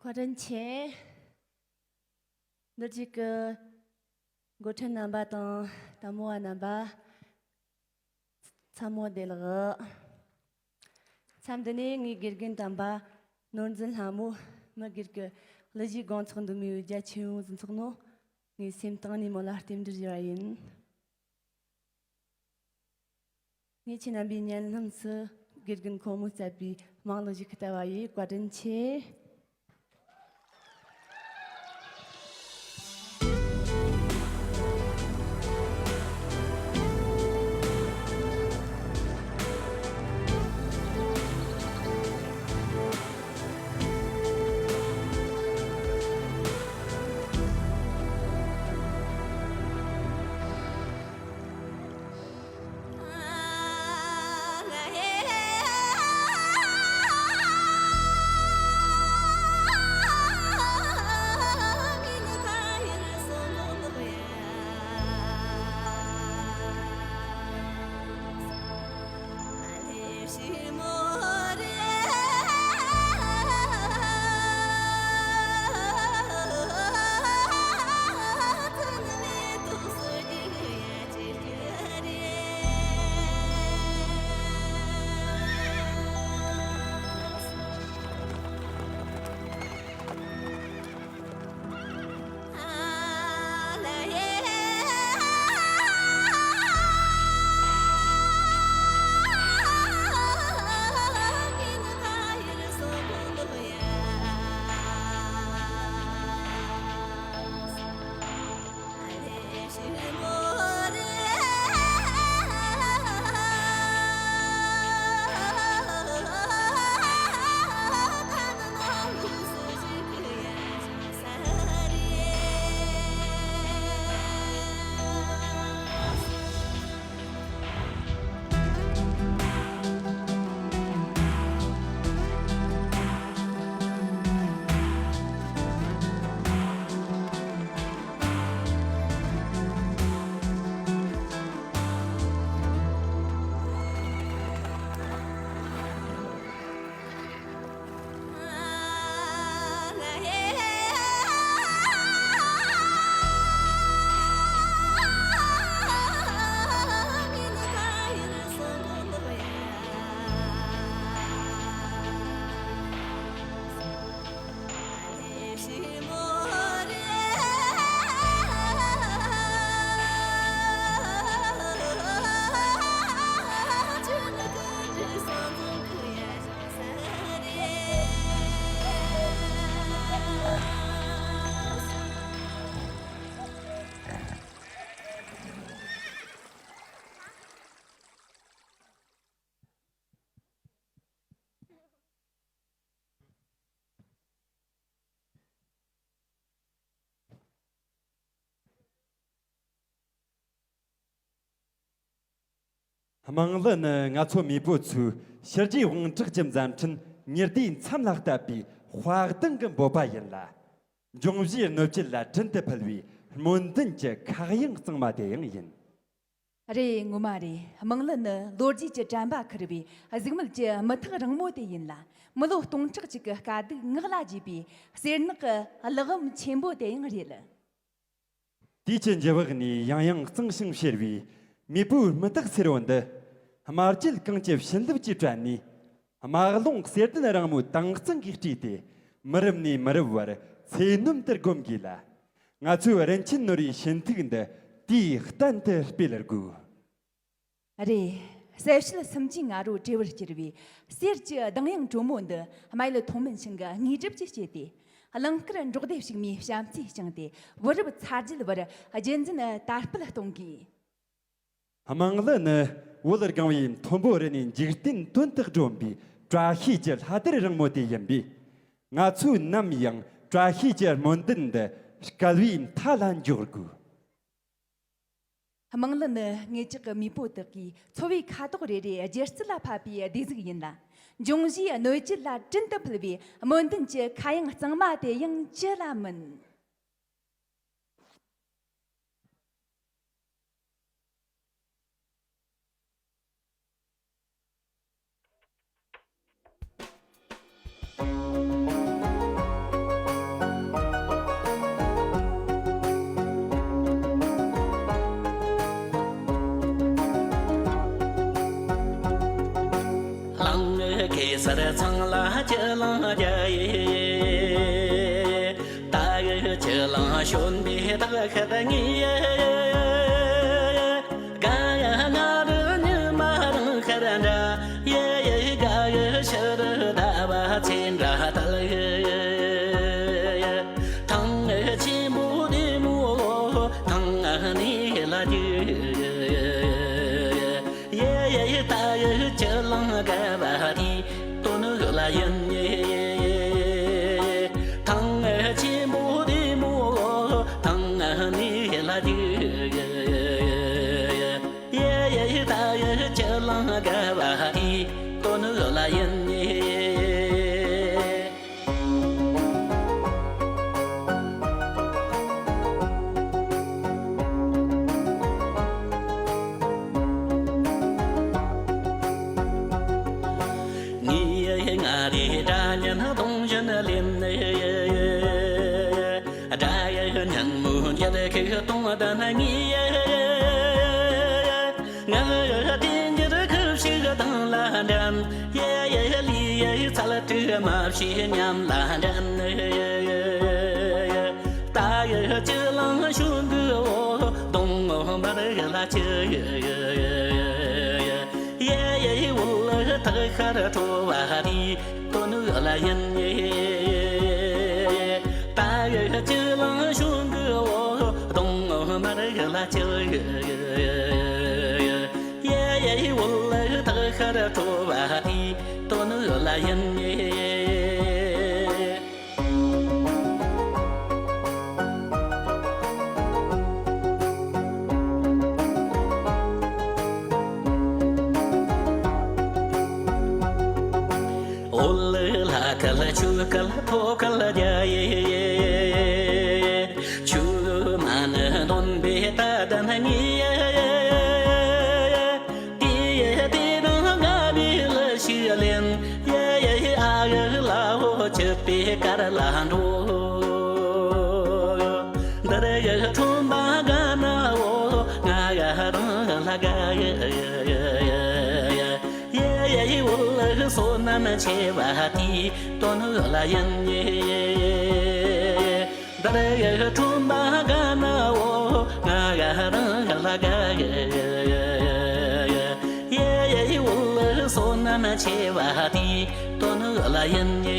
བཀའ་དྲིན་ཆེ། འདིར་བཅུག་གི་འགོ་ཁྲིད་རྣམ་པ་དང་ལྟད་མོ་བ་རྣམ་པ། ཚང་མ་བདེ་ལེགས། མཚམས་འདི་ནས་ངའི་དགེ་རྒན་དམ་པ་ནོར་འཛིན་ལྷ་མོ་མི་སྒེར་གྱི་གླུ་གཞས་དགོང་ཚོགས་འདི་མོའི་རྒྱ་ཆེན་པོ་ཟིན་ཚོགས་ནོ། ངའི་སེམས་གཏིང་ནས་མོ་ལ་རྟེན་འབྲེལ་ཞུ་བ་ཡིན། ངས་ཁྱེད་རྣམ་པའི་ཉན་ལམ་སུ་དགེ་རྒན་ཕོ་མོས་གཙོས་པའི་དམངས་གླུ་ཞིག་བལྟ་བ་ཡིན། བཀའ་དྲིན་ཆེ། དམངས་གླུ་ནི་ང་ཚོ་མེས་པོ་ཚོའི་ཕྱི་རྒྱལ་དབང་གྲགས་ཀྱི་མཛད་འཕྲིན་ཉི་ཟླའི་མཚམས་ལ་བཏབ་པའི་དཔའ་གདེང་གི་འབོད་པ་ཡིན་ལ། འབྱུང་བཞིའི་སྣོད་བཅུད་ལ་དྲིན་དུ་ཕུལ་བའི་སྨོན་འདུན་གྱི་ཁ་གཡང་གཙང་མ་དེ་ཡང་ཡིན། རེད། ངོ་མ་རེད། དམངས་གླུ་ནི་ལོ་རྒྱུས་ཀྱི་དྲན་པ་འཁུར་བའི་གཟུགས་མེད་ཀྱི་དམུ་ཐག་རིང་མོ་དེ་ཡིན་ལ། མི་ལོ་སྟོང་ཕྲག་ཅིག་གི་དཀའ་སྡུག་ངག་ལ་བརྗེས་པའི་གསེར་ནག་གི་གླེགས་བམ་ཆེན་པོ་དེ་ཡང་རེད། དུས་ཀྱི་འགྱུར་བག་ནས་ཡང་ཡང་གཙང་ཞིང་གཤེར་བའི་མེས་པོའི་རྨུ་ཐག་སེར་བོ་འདི། དམར་བཅུད་གངས་ཀྱི་བྱིན་རླབས་ཀྱིས་བཀྲ་ནས། དམར་རླུང་གསེར་ལྡན་རིང་མོའི་དྭངས་གཙང་གིས་སྤྲས་ཏེ། མི་རབས་ནས་མི་རབས་བར་ཚེ་སྣོམ་དུ་སྒོམ་དགོས་ལ། ང་ཚོའི་རིན་ཆེན་ནོར་བུའི་ཞུན་ཐིགས་འདི་དུས་གཏན་དུ་སྤེལ་དགོས། རེད། གསལ་བྱེད་སུམ་ཅུའི་ང་རོ་བྲེ་བར་གྱུར་བའི་གསེར་གྱི་གདངས་དབྱངས་དྲོན་མོ་འདི། སྨྲ་ཡུལ་མཐོང་སྨོན་ཞིང་གི་དངོས་གྲུབ་ཀྱིས་སྐྱེས་ཏེ། གླིང་དཀར་འབྲོག་སྡེ་ཕྱུག་མོའི་བྱམས་བརྩེས་བཅིངས་ཏེ། བུ་རབས་ཚ་རྒྱུད་བར་རྒྱུན་འཛིན་དར་སྤེལ་གཏོང་དགོས། དམངས་གླུ་ནི་བོད་སྒང་བའི་མཐོན་པོ་རི་ནས་འཇིག་རྟེན་དོན་དུ་སྒྲོན་པའི་བཀྲ་ཤིས་ཀྱི་ལྷ་དར་རིང་མོ་དེ་ཡིན་པས། ང་ཚོས་ནམ་ཡང་བཀྲ་ཤིས་ཀྱི་སྨོན་འདུན་འདི་སྐལ་བའི་མཐའ་ལ་འཇོག་དགོས། དམངས་གླུ་ནི་ངེད་ཅག་གི་མེས་པོ་དག་གིས་འཚོ་བའི་ཁ་དོག་རེ་རེ་སྒྱུ་རྩལ་ལ་ཕབ་པའི་གདུས་གཟུགས་ཡིན་ལ། འབྱུང་བཞིའི་སྣོད་བཅུད་ལ་དྲིན་དུ་ཕུལ་བའི་སྨོན་འདུན་གྱི་ཁ་གཡང་གཙང་མ་དེ་ཡང་ཅི་ལ་མིན། གླང་གེ་སར་ཚང་ལ་སྤྱི་གླིང་རྒྱལ། ད་ཡི་སྤྱི་གླིང་བྱོན་པའི་དག་ཤེད་ངེས། ག་ཡ་ང་རུ་ཉི་མ་རང་ ཅེས་ཉམས་ལ་འདྲེན། ད་ཡི་ཅི་ལང་ཤུན་གི་འོ་གདོང་ངོ་འབར་ལ་ཅི། ཡེ་ཡེ་འོ་ལ་ཐག་ཤར་ཁྲོ་བ་དེ་དོ་ནུ་ལ་ཡིན་ཡེ། ད་ཡི་ཅི་ལང་ཤུན་གི་འོ་གདོང་ངོ་འབར་ལ་ཅི། ཡེ་ཡེ་འོ་ལ་ཐག་ཤར་ཁྲོ་བ་དེ་དོ་ནུ་ལ་ཡིན་ཡེ། འོ་ལ་ལ་ཁ་ལ་ཆུ་ཁ་ལ་ཐོ་ཁ་ལ་རྒྱ་ཡེ། ཆུ་མ་ནི་འདོན་པའི་ད་ད་ན་ངི་ཡེ། དེ་ཡེ་དེ་དང་དགའ་བའི་ལ་ཞིག་ལེན། ཡེ་ཡེ་ཨ་ཡེ་ལ་འོ་ཆུ་པའི་དཀར་ལ་འགྲོ། འདི་རེ་ཡེ་ཁྲོན་པ་དགའ་ན་འོ་ང་ཡ་རང་ལ་དགའ་ཡེ། ཡེ་ཡེ་འོ་ལ་བསོད་ནམས་ཆེ་བ་དེ་དོ་ནུ་ལ་ཡིན་ཡེ། འདི་རེ་ཁྲོན་པ་དགའ་ན་འོ་ང་ཡ་རང་ལ་དགའ་ཡེ། ཡེ་ཡེ་འོ་ལ་བསོད་ནམས་ཆེ་བ་དེ་དོ་ནུ་ལ་ཡིན་ཡེ།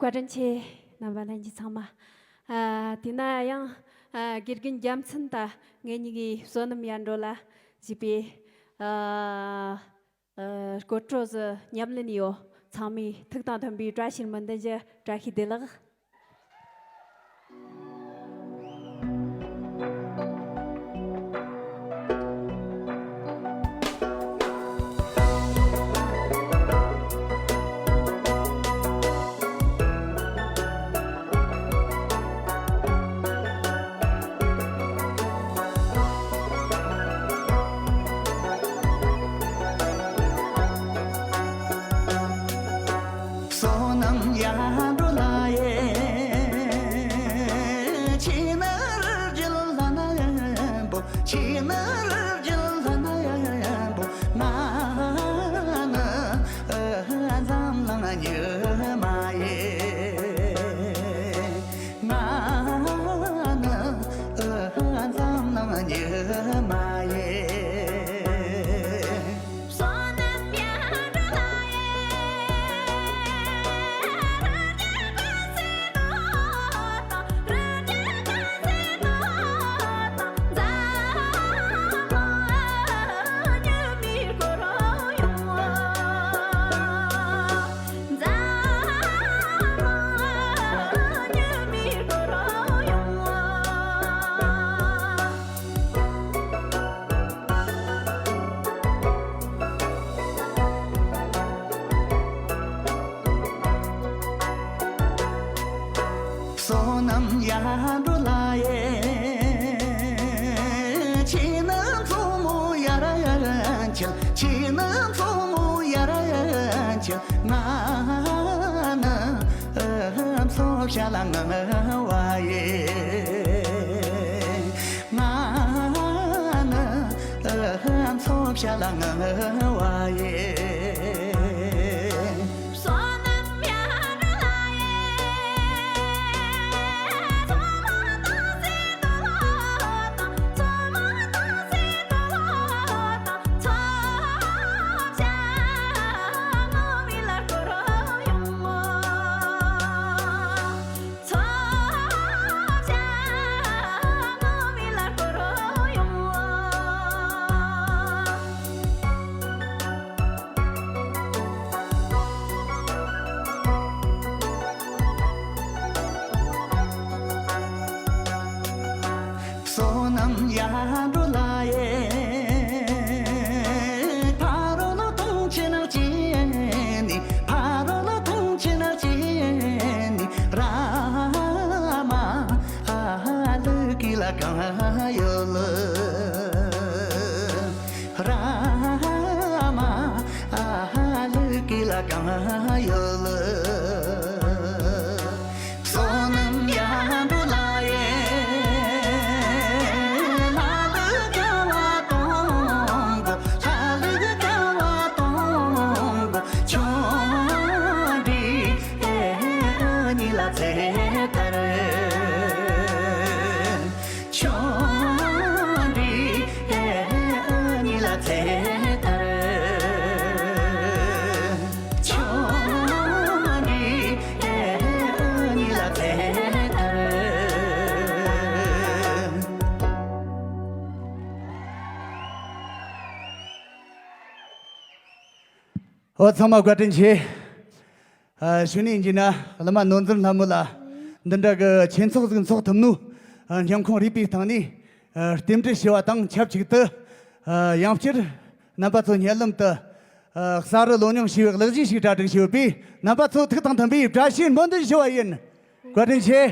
བཀའ་དྲིན་ཆེ། རྣམ་པ་ལྷན་རྒྱས་ཚང་མ། ཨ། དེ་ན་ཡང་། ཨ། དགེ་རྒན་རྒྱལ་མཚན་དང་ངེད་གཉིས་ཀྱི་བསོད་ནམས་ཡར་འགྲོ་ལ་བྱས་པའི། ཨ། ཨ། སྐུ་དྲོ་ཟིག་ཉམས་ལེན་ཡོད། ཚང་མས་ཐུགས་དང་མཐུན་པའི་བཀྲ་ཤིས་སྨོན་འདུན་གྱི་བཀྲ་ཤིས་བདེ་ལེགས། བསོད་ནམས་ཡར་འགྲོ་ལ་ཡེ། ཆེས་ནི་རྒྱུད་ལ་ན་ཡང་པོ། ཆེས་ནི་རྒྱུད་ལ་ན་ཡང་པོ། ང་ནི་འཛམ་གླིང་ཉི་མ་ཡིན། ང་ནི་འཛམ་གླིང་ཉི་མ་ཡིན། བསོད་ནམས་ཡར་འགྲོ་ལ་ཡེ། ཆེས་ནི་མཚོ་མོ་ཡར་འཁྱིལ། ཆེས་ནི་མཚོ་མོ་ཡར་འཁྱིལ། ང་ནི་མཚོ་བྱ་ལ་ངུ་བ་ཡིན། ང་ནི་མཚོ་བྱ་ལ་ངུ་བ་ཡིན། བསོད་ནམས་ཡར་འགྲོ་ལ་ཡེ། ཕ་རོལ་ཐང་ཆེན་ལ་སྐྱེས་ནས། ཕ་རོལ་ཐང་ཆེན་ལ་སྐྱེས་ནས། ར་མ་ཨ་ལུ་ཀི་ལ་གང་ཡོད་ལ། ར་མ་ཨ་ལུ་ཀི་ལ་གང་ཡོད་ལ། བསོད་ནམས་ཡར་འགྲོ་ལ་ཡེ། ལྷ་ལུགས་སྐལ་བ་གཏོང་དགོས། ལྷ་ལུགས་སྐལ་བ་གཏོང་དགོས། ཆོས་འབྲེལ་གཉིས་ལ་ཚེ་ཐར། ཆོས་འབྲེལ་གཉིས་ལ་ཚེ་ཐར། ཆོས་འབྲེལ་གཉིས་ལ་ཚེ་ཐར། ཨོ། ཚང་མ་བཀའ་དྲིན་ཆེ། ཨ། གཞུག་ནས་ཡིན་གྱི་ན་གླུ་མ་ནོར་འཛིན་ལྷ་མོ་ལ་འདི་འདྲ་གི་ཆོས་ཚོགས་ཟིག་འཚོགས་ཐུབ་ནོ། ཨ། མཉམ་ཁོང་རུས་པའི་གཏིང་ནས། ཨ། རྟེན་འབྲེལ་ཞུ་བ་དང་ཆབས་ཅིག་ཏུ། ཨ། ཡང་བསྐྱར་རྣམ་པ་ཚོ་སྙན་ལམ་དུ། ཨ། གསར་རུ་ལོ་མྱོང་ཞུ་བའི་གླུ་གཞས་ཤིག་གྲ་སྒྲིག་ཞུས་པས། རྣམ་པ་ཚོ་ཐུགས་དང་མཐུན་པའི་བཀྲ་ཤིས་སྨོན་འདུན་ཞུ་བ་ཡིན། བཀའ་དྲིན་ཆེ།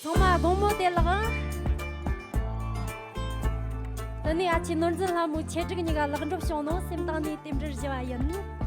ཚང་མ་དགོང་མོ་བདེ་ལེགས། དེ་ནས་ཨ་ཆེ་ནོར་འཛིན་ལྷ་མོའི་ཆེད་སྒྲིག་གཉིས་ཀ་ལེགས་འགྲུབ་བྱུང་ནོ། སེམས་གཏིང་ནས་རྟེན་འབྲེལ་ཞུ་བ་ཡིན།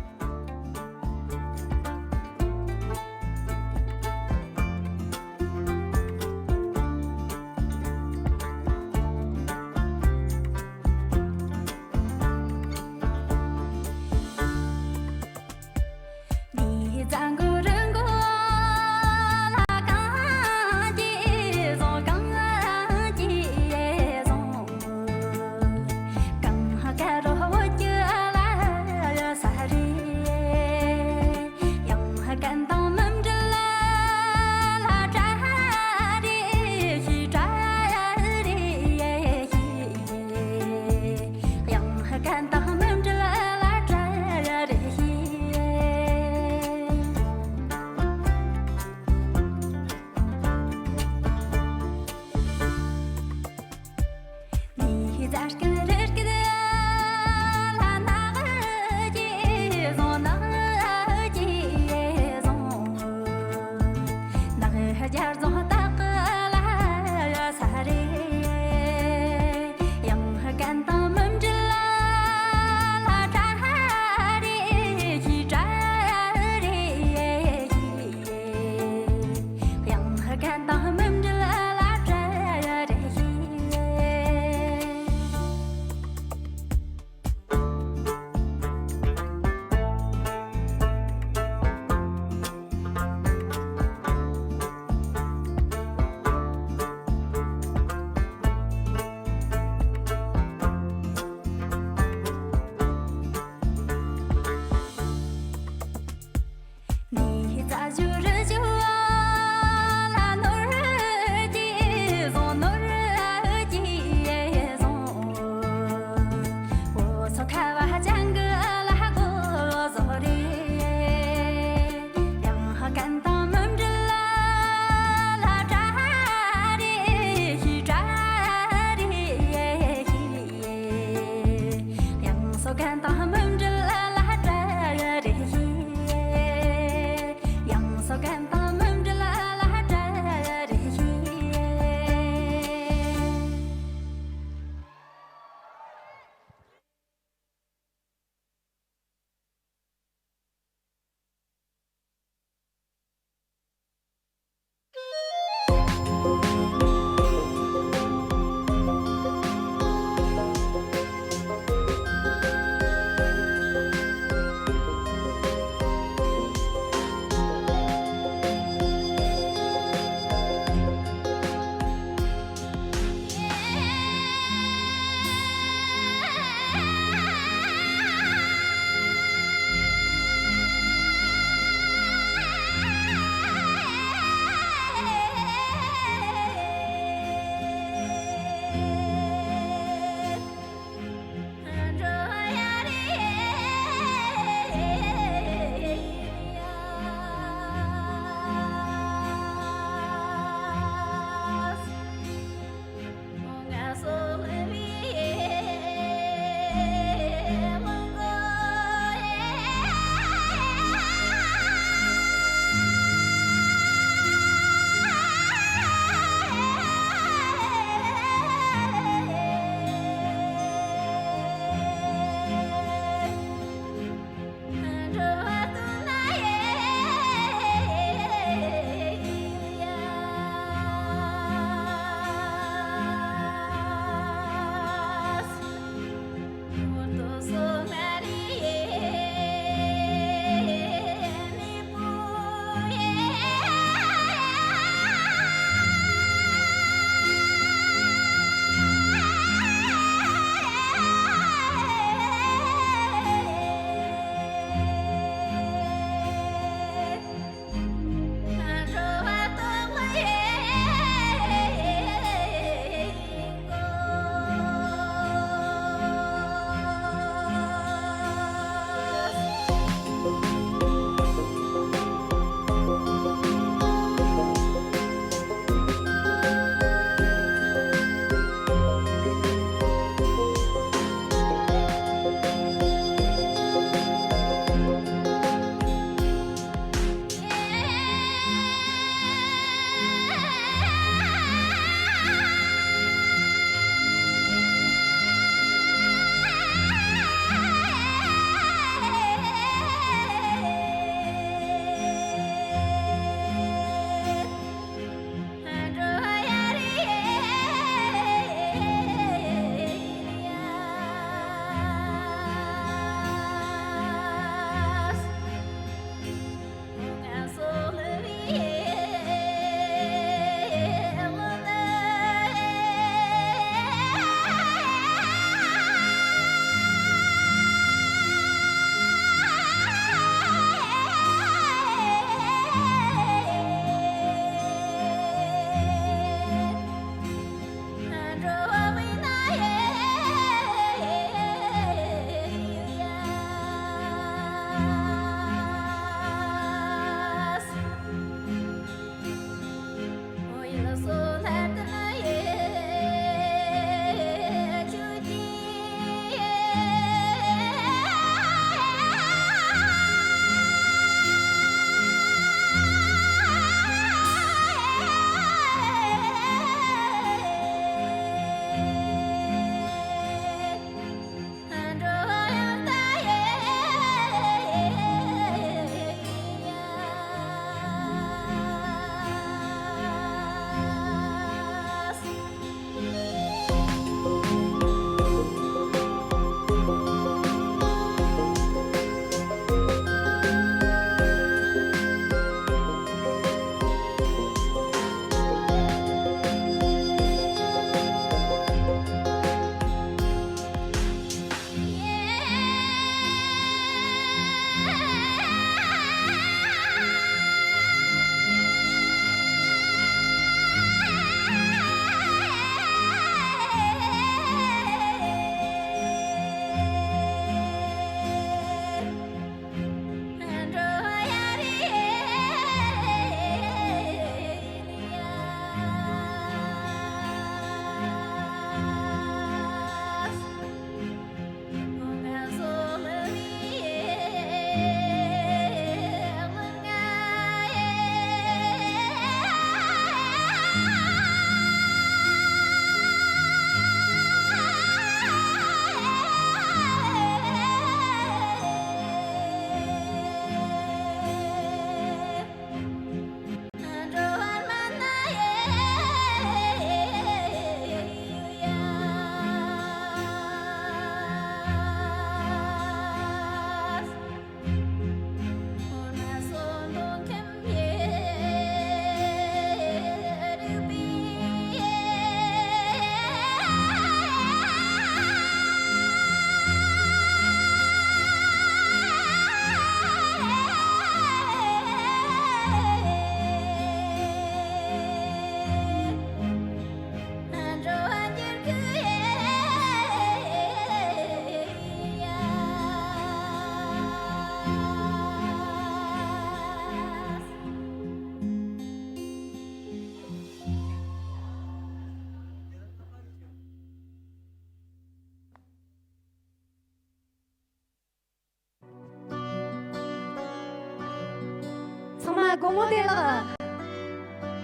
སྒོ་མོ་བདེ་ལེགས།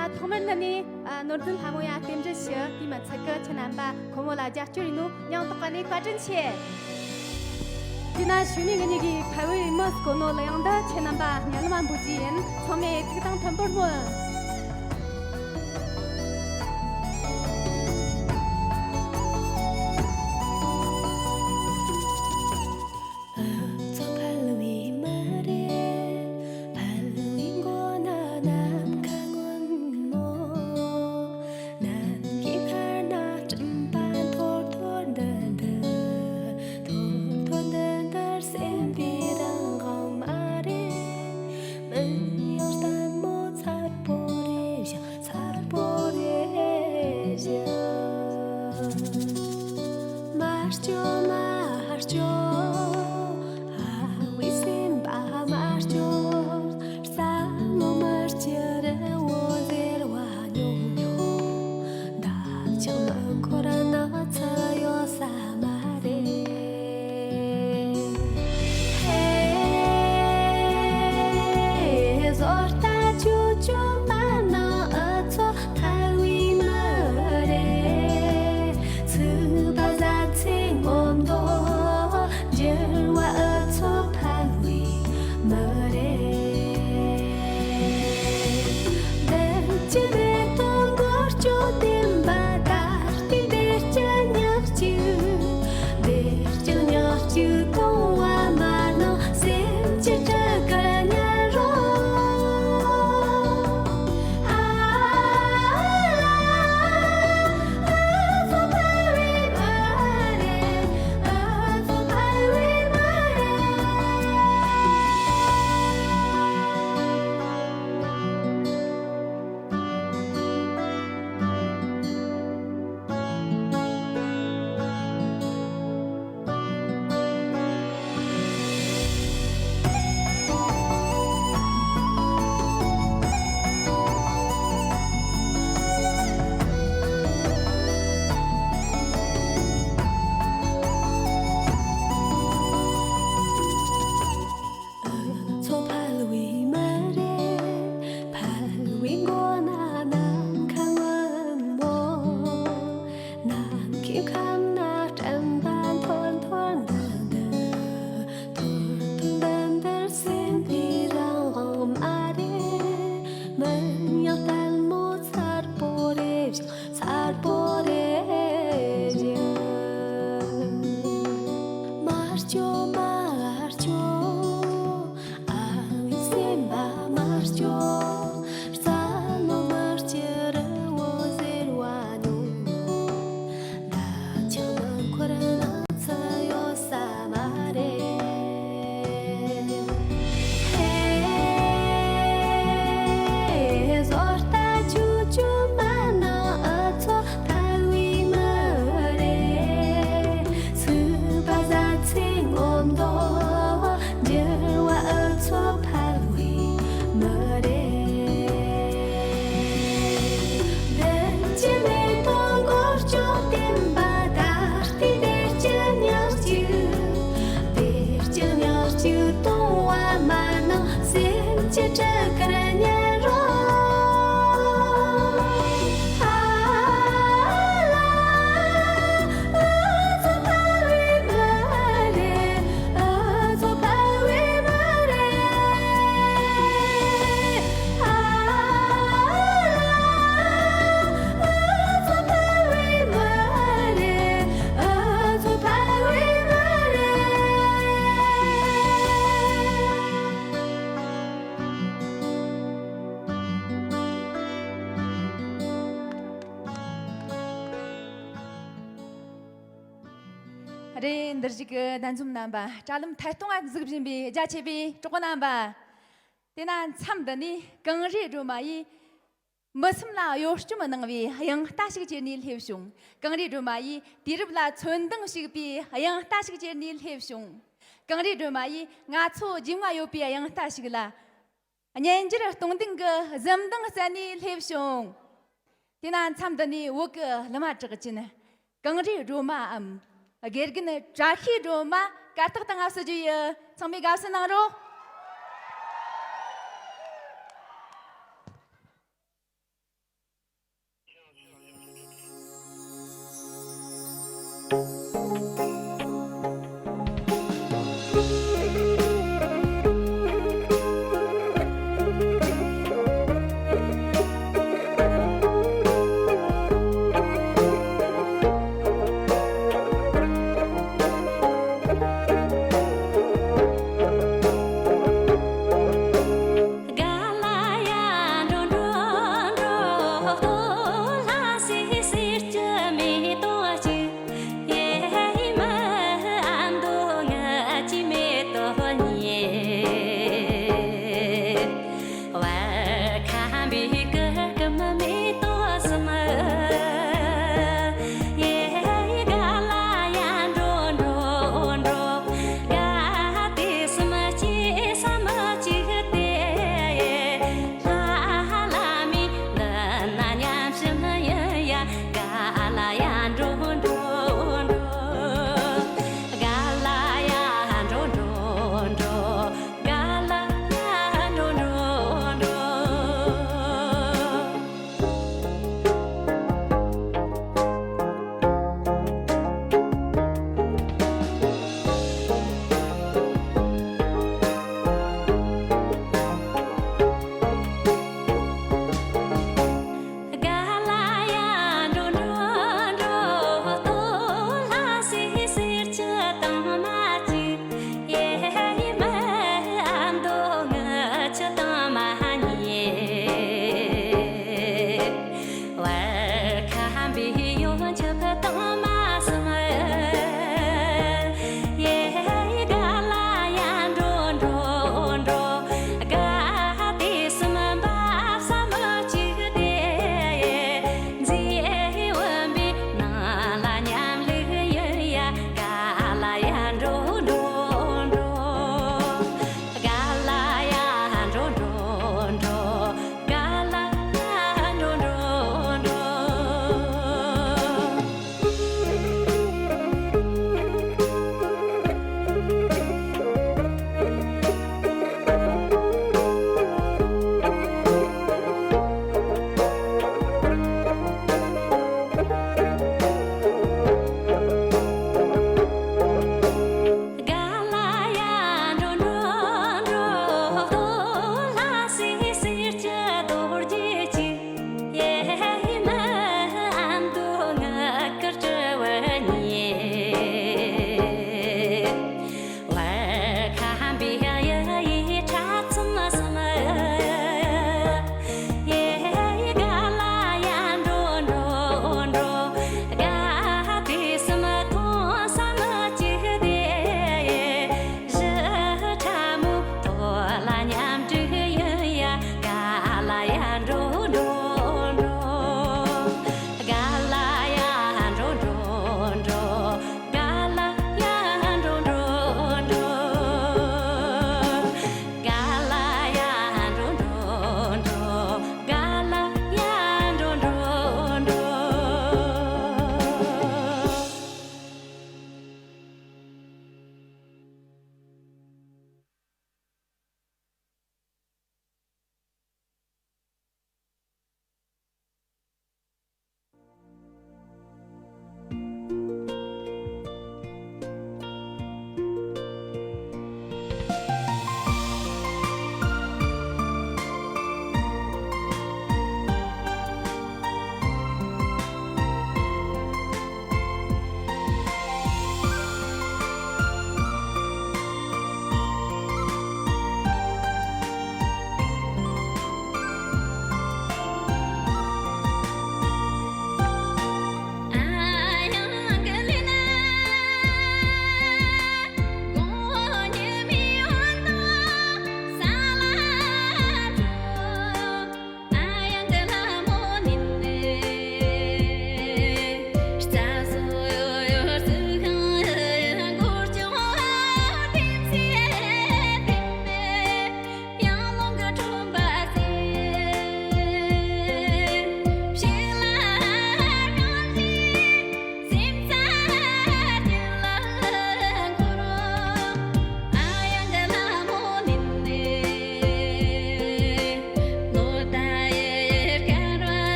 ཨ། ཐོག་མར་འདི་ནས། ཨ། ནོར་འཛིན་ལྷ་མོ་ཡ་རྟེན་འབྲེལ་ཞུ། དེ་མི་ཚད་གི་ཁྱེད་རྣམ་པ་ཁོ་མོ་ལ་རྒྱབ་སྐྱོར་ཡིན་ནོ་སྙིང་ཐག་པ་ནས་བཀའ་དྲིན་ཆེ། དེ་ན་གཞུག་ནས་ངེད་གཉིས་ཀྱིས་ཕ་བུའི་མི་སྒོ་ནོ་གླུ་དབྱངས་འདི་ཁྱེད་རྣམ་པ་སྙན་ལམ་འབུལ་རྒྱུ་ཡིན། ཚང་མས་ཐུགས་དང་མཐུན་པར་སྨོན། རེད། འདིར་བཞུགས་ཀྱི་གདན་འཛོམས་རྣམ་པ། དྲ་ལམ་ཐད་གཏོང་ང་གཟིགས་བཞིན་པའི་རྒྱ་ཆེ་བའི་གྲོགས་པོ་རྣམ་པ། དེ་ན་མཚམས་འདི་ནས་གངས་རི་སྒྲོལ་མ་ཡིས་མི་སེམས་ལ་གཡོ་སྐྱོམ་གནང་བའི་དབྱངས་རྟ་ཞིག་གྱེར་ནས་སླེབས་བྱུང་། གངས་རི་སྒྲོལ་མ་ཡིས་དུས་རབས་ལ་ཚོན་མདངས་ཕྱུག་པའི་དབྱངས་རྟ་ཞིག་གྱེར་ནས་སླེབས་བྱུང་། གངས་རི་སྒྲོལ་མ་ཡིས་ང་ཚོ་རྒྱུས་མངའ་ཡོད་པའི་དབྱངས་རྟ་ཞིག་ལ་སྙན་འགྱུར་སྟོང་ལྡན་གྱི་གཟི་མདངས་བསྩལ་ནས་སླེབས་བྱུང་། དེ་ན་མཚམས་འདི་ནས་བོད་ཀྱི་གླུ་མ་གྲགས་ཅན་གངས་རིའི་སྒྲོལ་མའམ་དགེ་རྒན་བཀྲ་ཤིས་སྒྲོལ་མ་གར་སྟེགས་སྟེང་ང་བསུ་རྒྱུ་ཡིན། ཚང་མས་དགའ་བསུ་གནང་རོགས།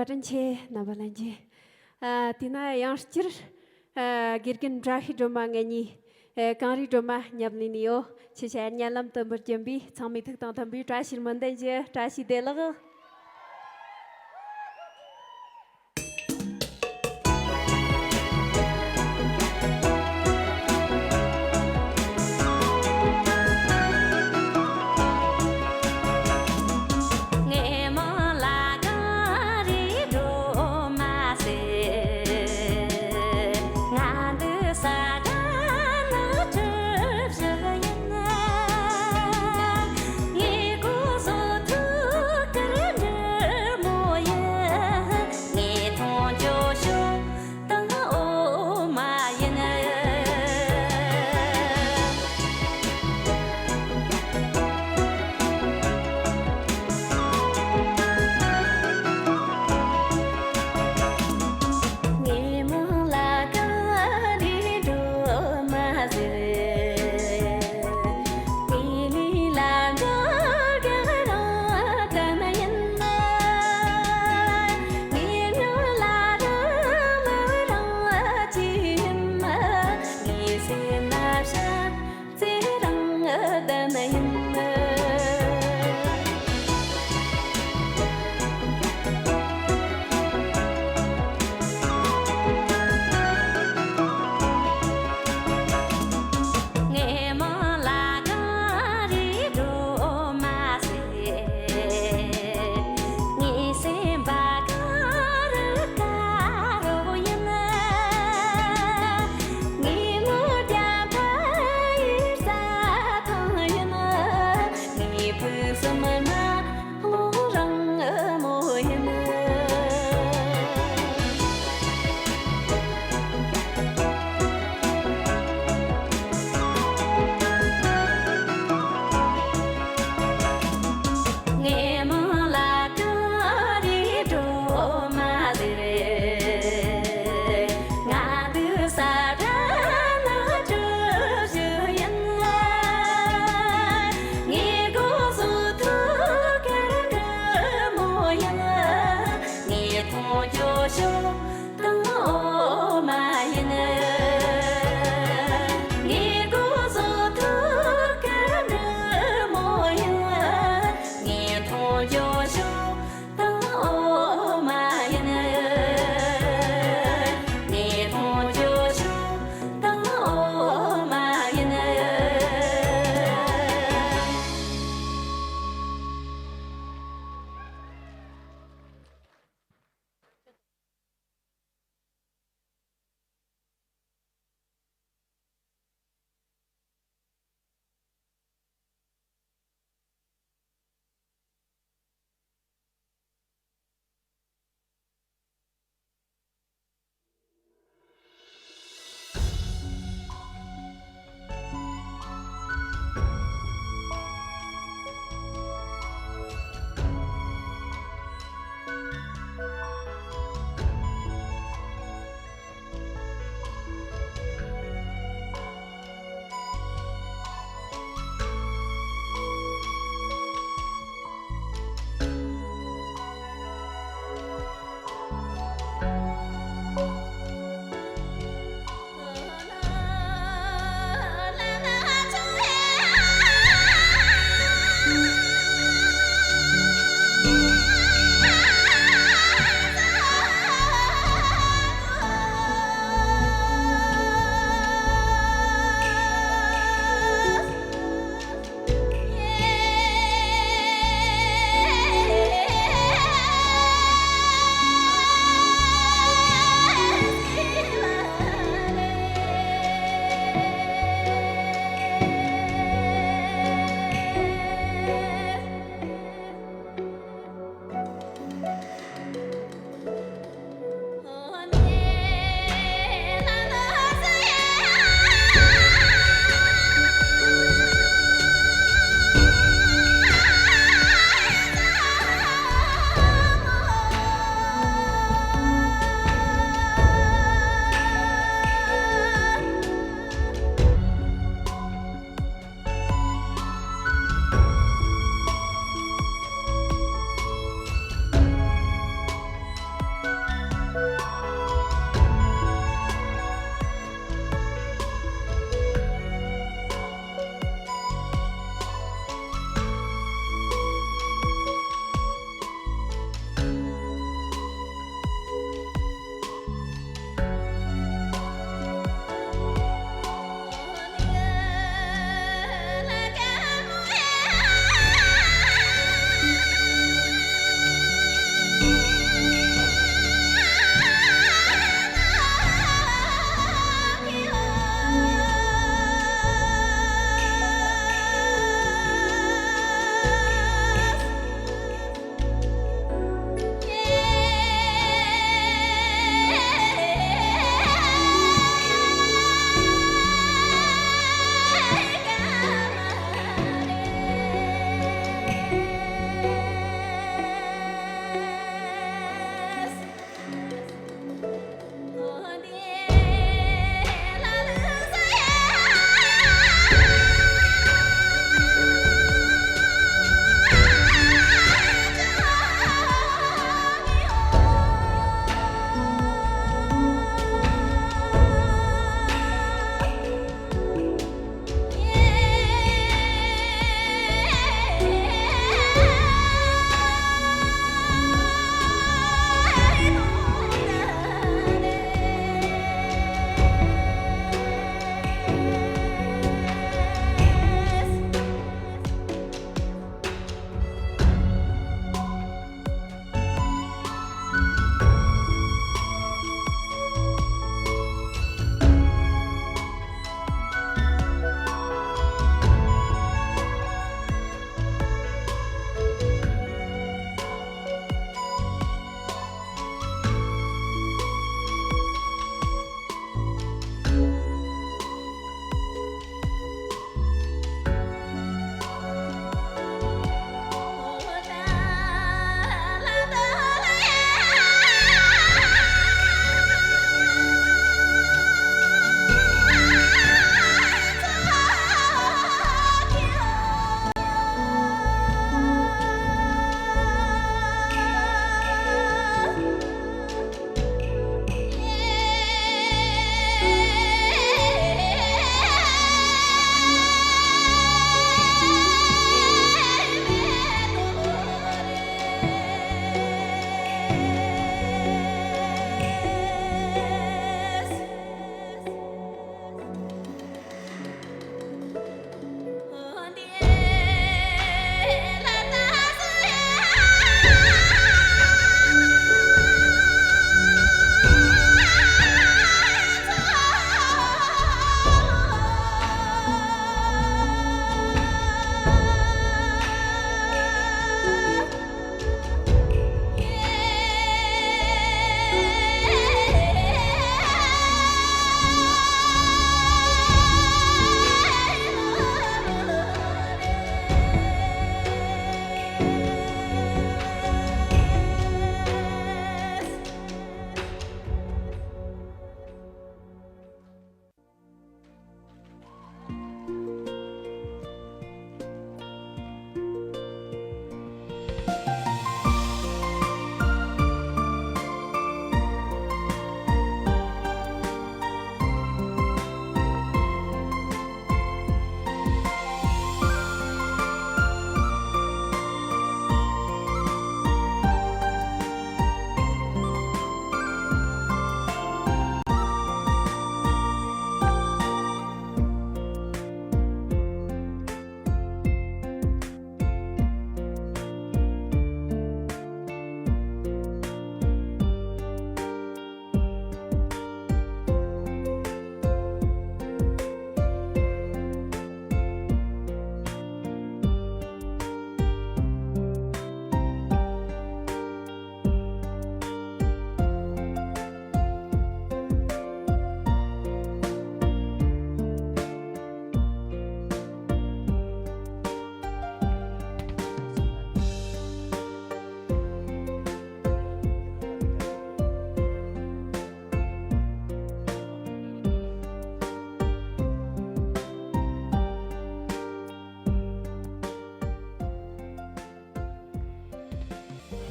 བཀའ་དྲིན་ཆེ། རྣམ་པ་ལྷན་རྒྱས། ཨ། དེས་ན་ཡང་སྤྱིར། ཨ། དགེ་རྒན་བཀྲ་ཤིས་སྒྲོལ་མ་ངེད་གཉིས། ཨ། གངས་རི་སྒྲོལ་མ་མཉམ་ལེན་ནས་ཡོད། ཆུ་བྱ་གཉའ་ལམ་དུ་འབུར་གྱིན་པའི་ཚང་མའི་ཐུགས་དང་མཐུན་པའི་བཀྲ་ཤིས་སྨོན་འདུན་གྱི་བཀྲ་ཤིས་བདེ་ལེགས།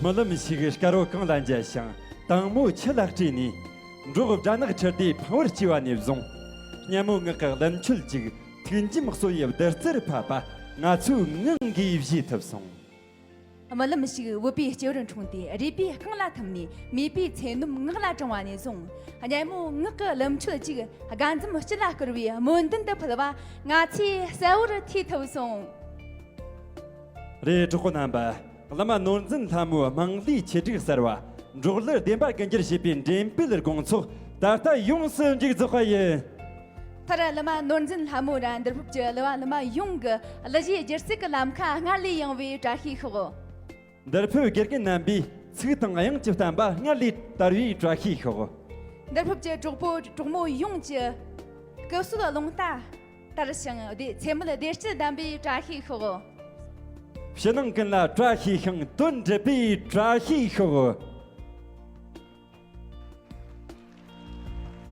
རྨི་ལམ་ཞིག་དཀར་བོ་གངས་ལ་འཇལ་ཞིང་། དྭངས་མོ་ཆུ་ལ་སྤྲོས་ནས། འབྲོག་སྦྲ་ནག་ཁྲི་ལྡེ་ཕང་བར་སྐྱེ་བ་ནས་བཟུང་། སྙན་མོ་ངག་གི་ཀླུ་མཆོད་ཅིག་ཐུགས་འཇམ་གསོ་ཡི་བདུད་རྩིར་ཕབ་པ། ང་ཚོའི་ངང་གིས་བཞེས་ཐུབ་སོང་། རྨི་ལམ་ཞིག་འོད་པའི་སྤྱི་བོར་འཁྲུངས་ཏེ། རུས་པའི་རྐང་ལ་ཐིམ་ནས་མེས་པོའི་ཚེ་ནོམ་ངག་ལ་དྲངས་པ་ནས་བཟུང་། སྙན་མོ་ངག་གི་ཀླུ་མཆོད་ཅིག་དགའ་འཛུམ་སྤྱི་ལ་བསྐུར་བའི་སྨོན་འདུན་དུ་ཕུལ་བ། ང་ཚོས་གསལ་བོར་ཐོས་ཐུབ་སོང་། རེད། གྲོགས་པོ་རྣམ་པ། གླུ་མ་ནོར་འཛིན་ལྷ་མོའི་དམངས་གླུའི་ཆེད་སྒྲིག་གསར་བ། འབྲོག་གླུ་བདེན་པ་ཀུན་གྱར་ཞེས་པའི་འགྲེམས་སྤེལ་དགོང་ཚོགས་ད་ལྟ་ཡོངས་སུ་མཇུག་རྫོགས་པ་ཡིན། མཐར་གླུ་མ་ནོར་འཛིན་ལྷ་མོ་ར་འདིར་ཕུབ་ཀྱི་གླུ་བ་གླུ་མ་ཡོངས་ཀྱི་གླུ་གཞས་སྒྱུ་རྩལ་གྱི་ལམ་ཁ་སྔར་ལས་ཡངས་པའི་བཀྲ་ཤིས་ཤོག་འདིར་ཕུབ་དགེ་རྒན་རྣམ་པའི་ཚིག་དང་དབྱངས་ཀྱི་བསྟན་པ་སྔར་ལས་དར་བའི་བཀྲ་ཤིས་ཤོག་འདིར་ཕུབ་ཀྱི་གྲོགས་པོ་གྲོགས་མོ་ཡོངས་ཀྱི་སྐུ་གསོལ་རླུང་རྟ་དར་ཞིང་བདེ། ཚེ་སྨད་བདེ་སྐྱིད་ལྡན་པའི་བཀྲ་ཤིས་ཤོག་ཕྱི་ནང་ཀུན་ལ་བཀྲ་ཤིས་ཤིང་དོན་འགྲུབ་པའི་བཀྲ་ཤིས་ཤོག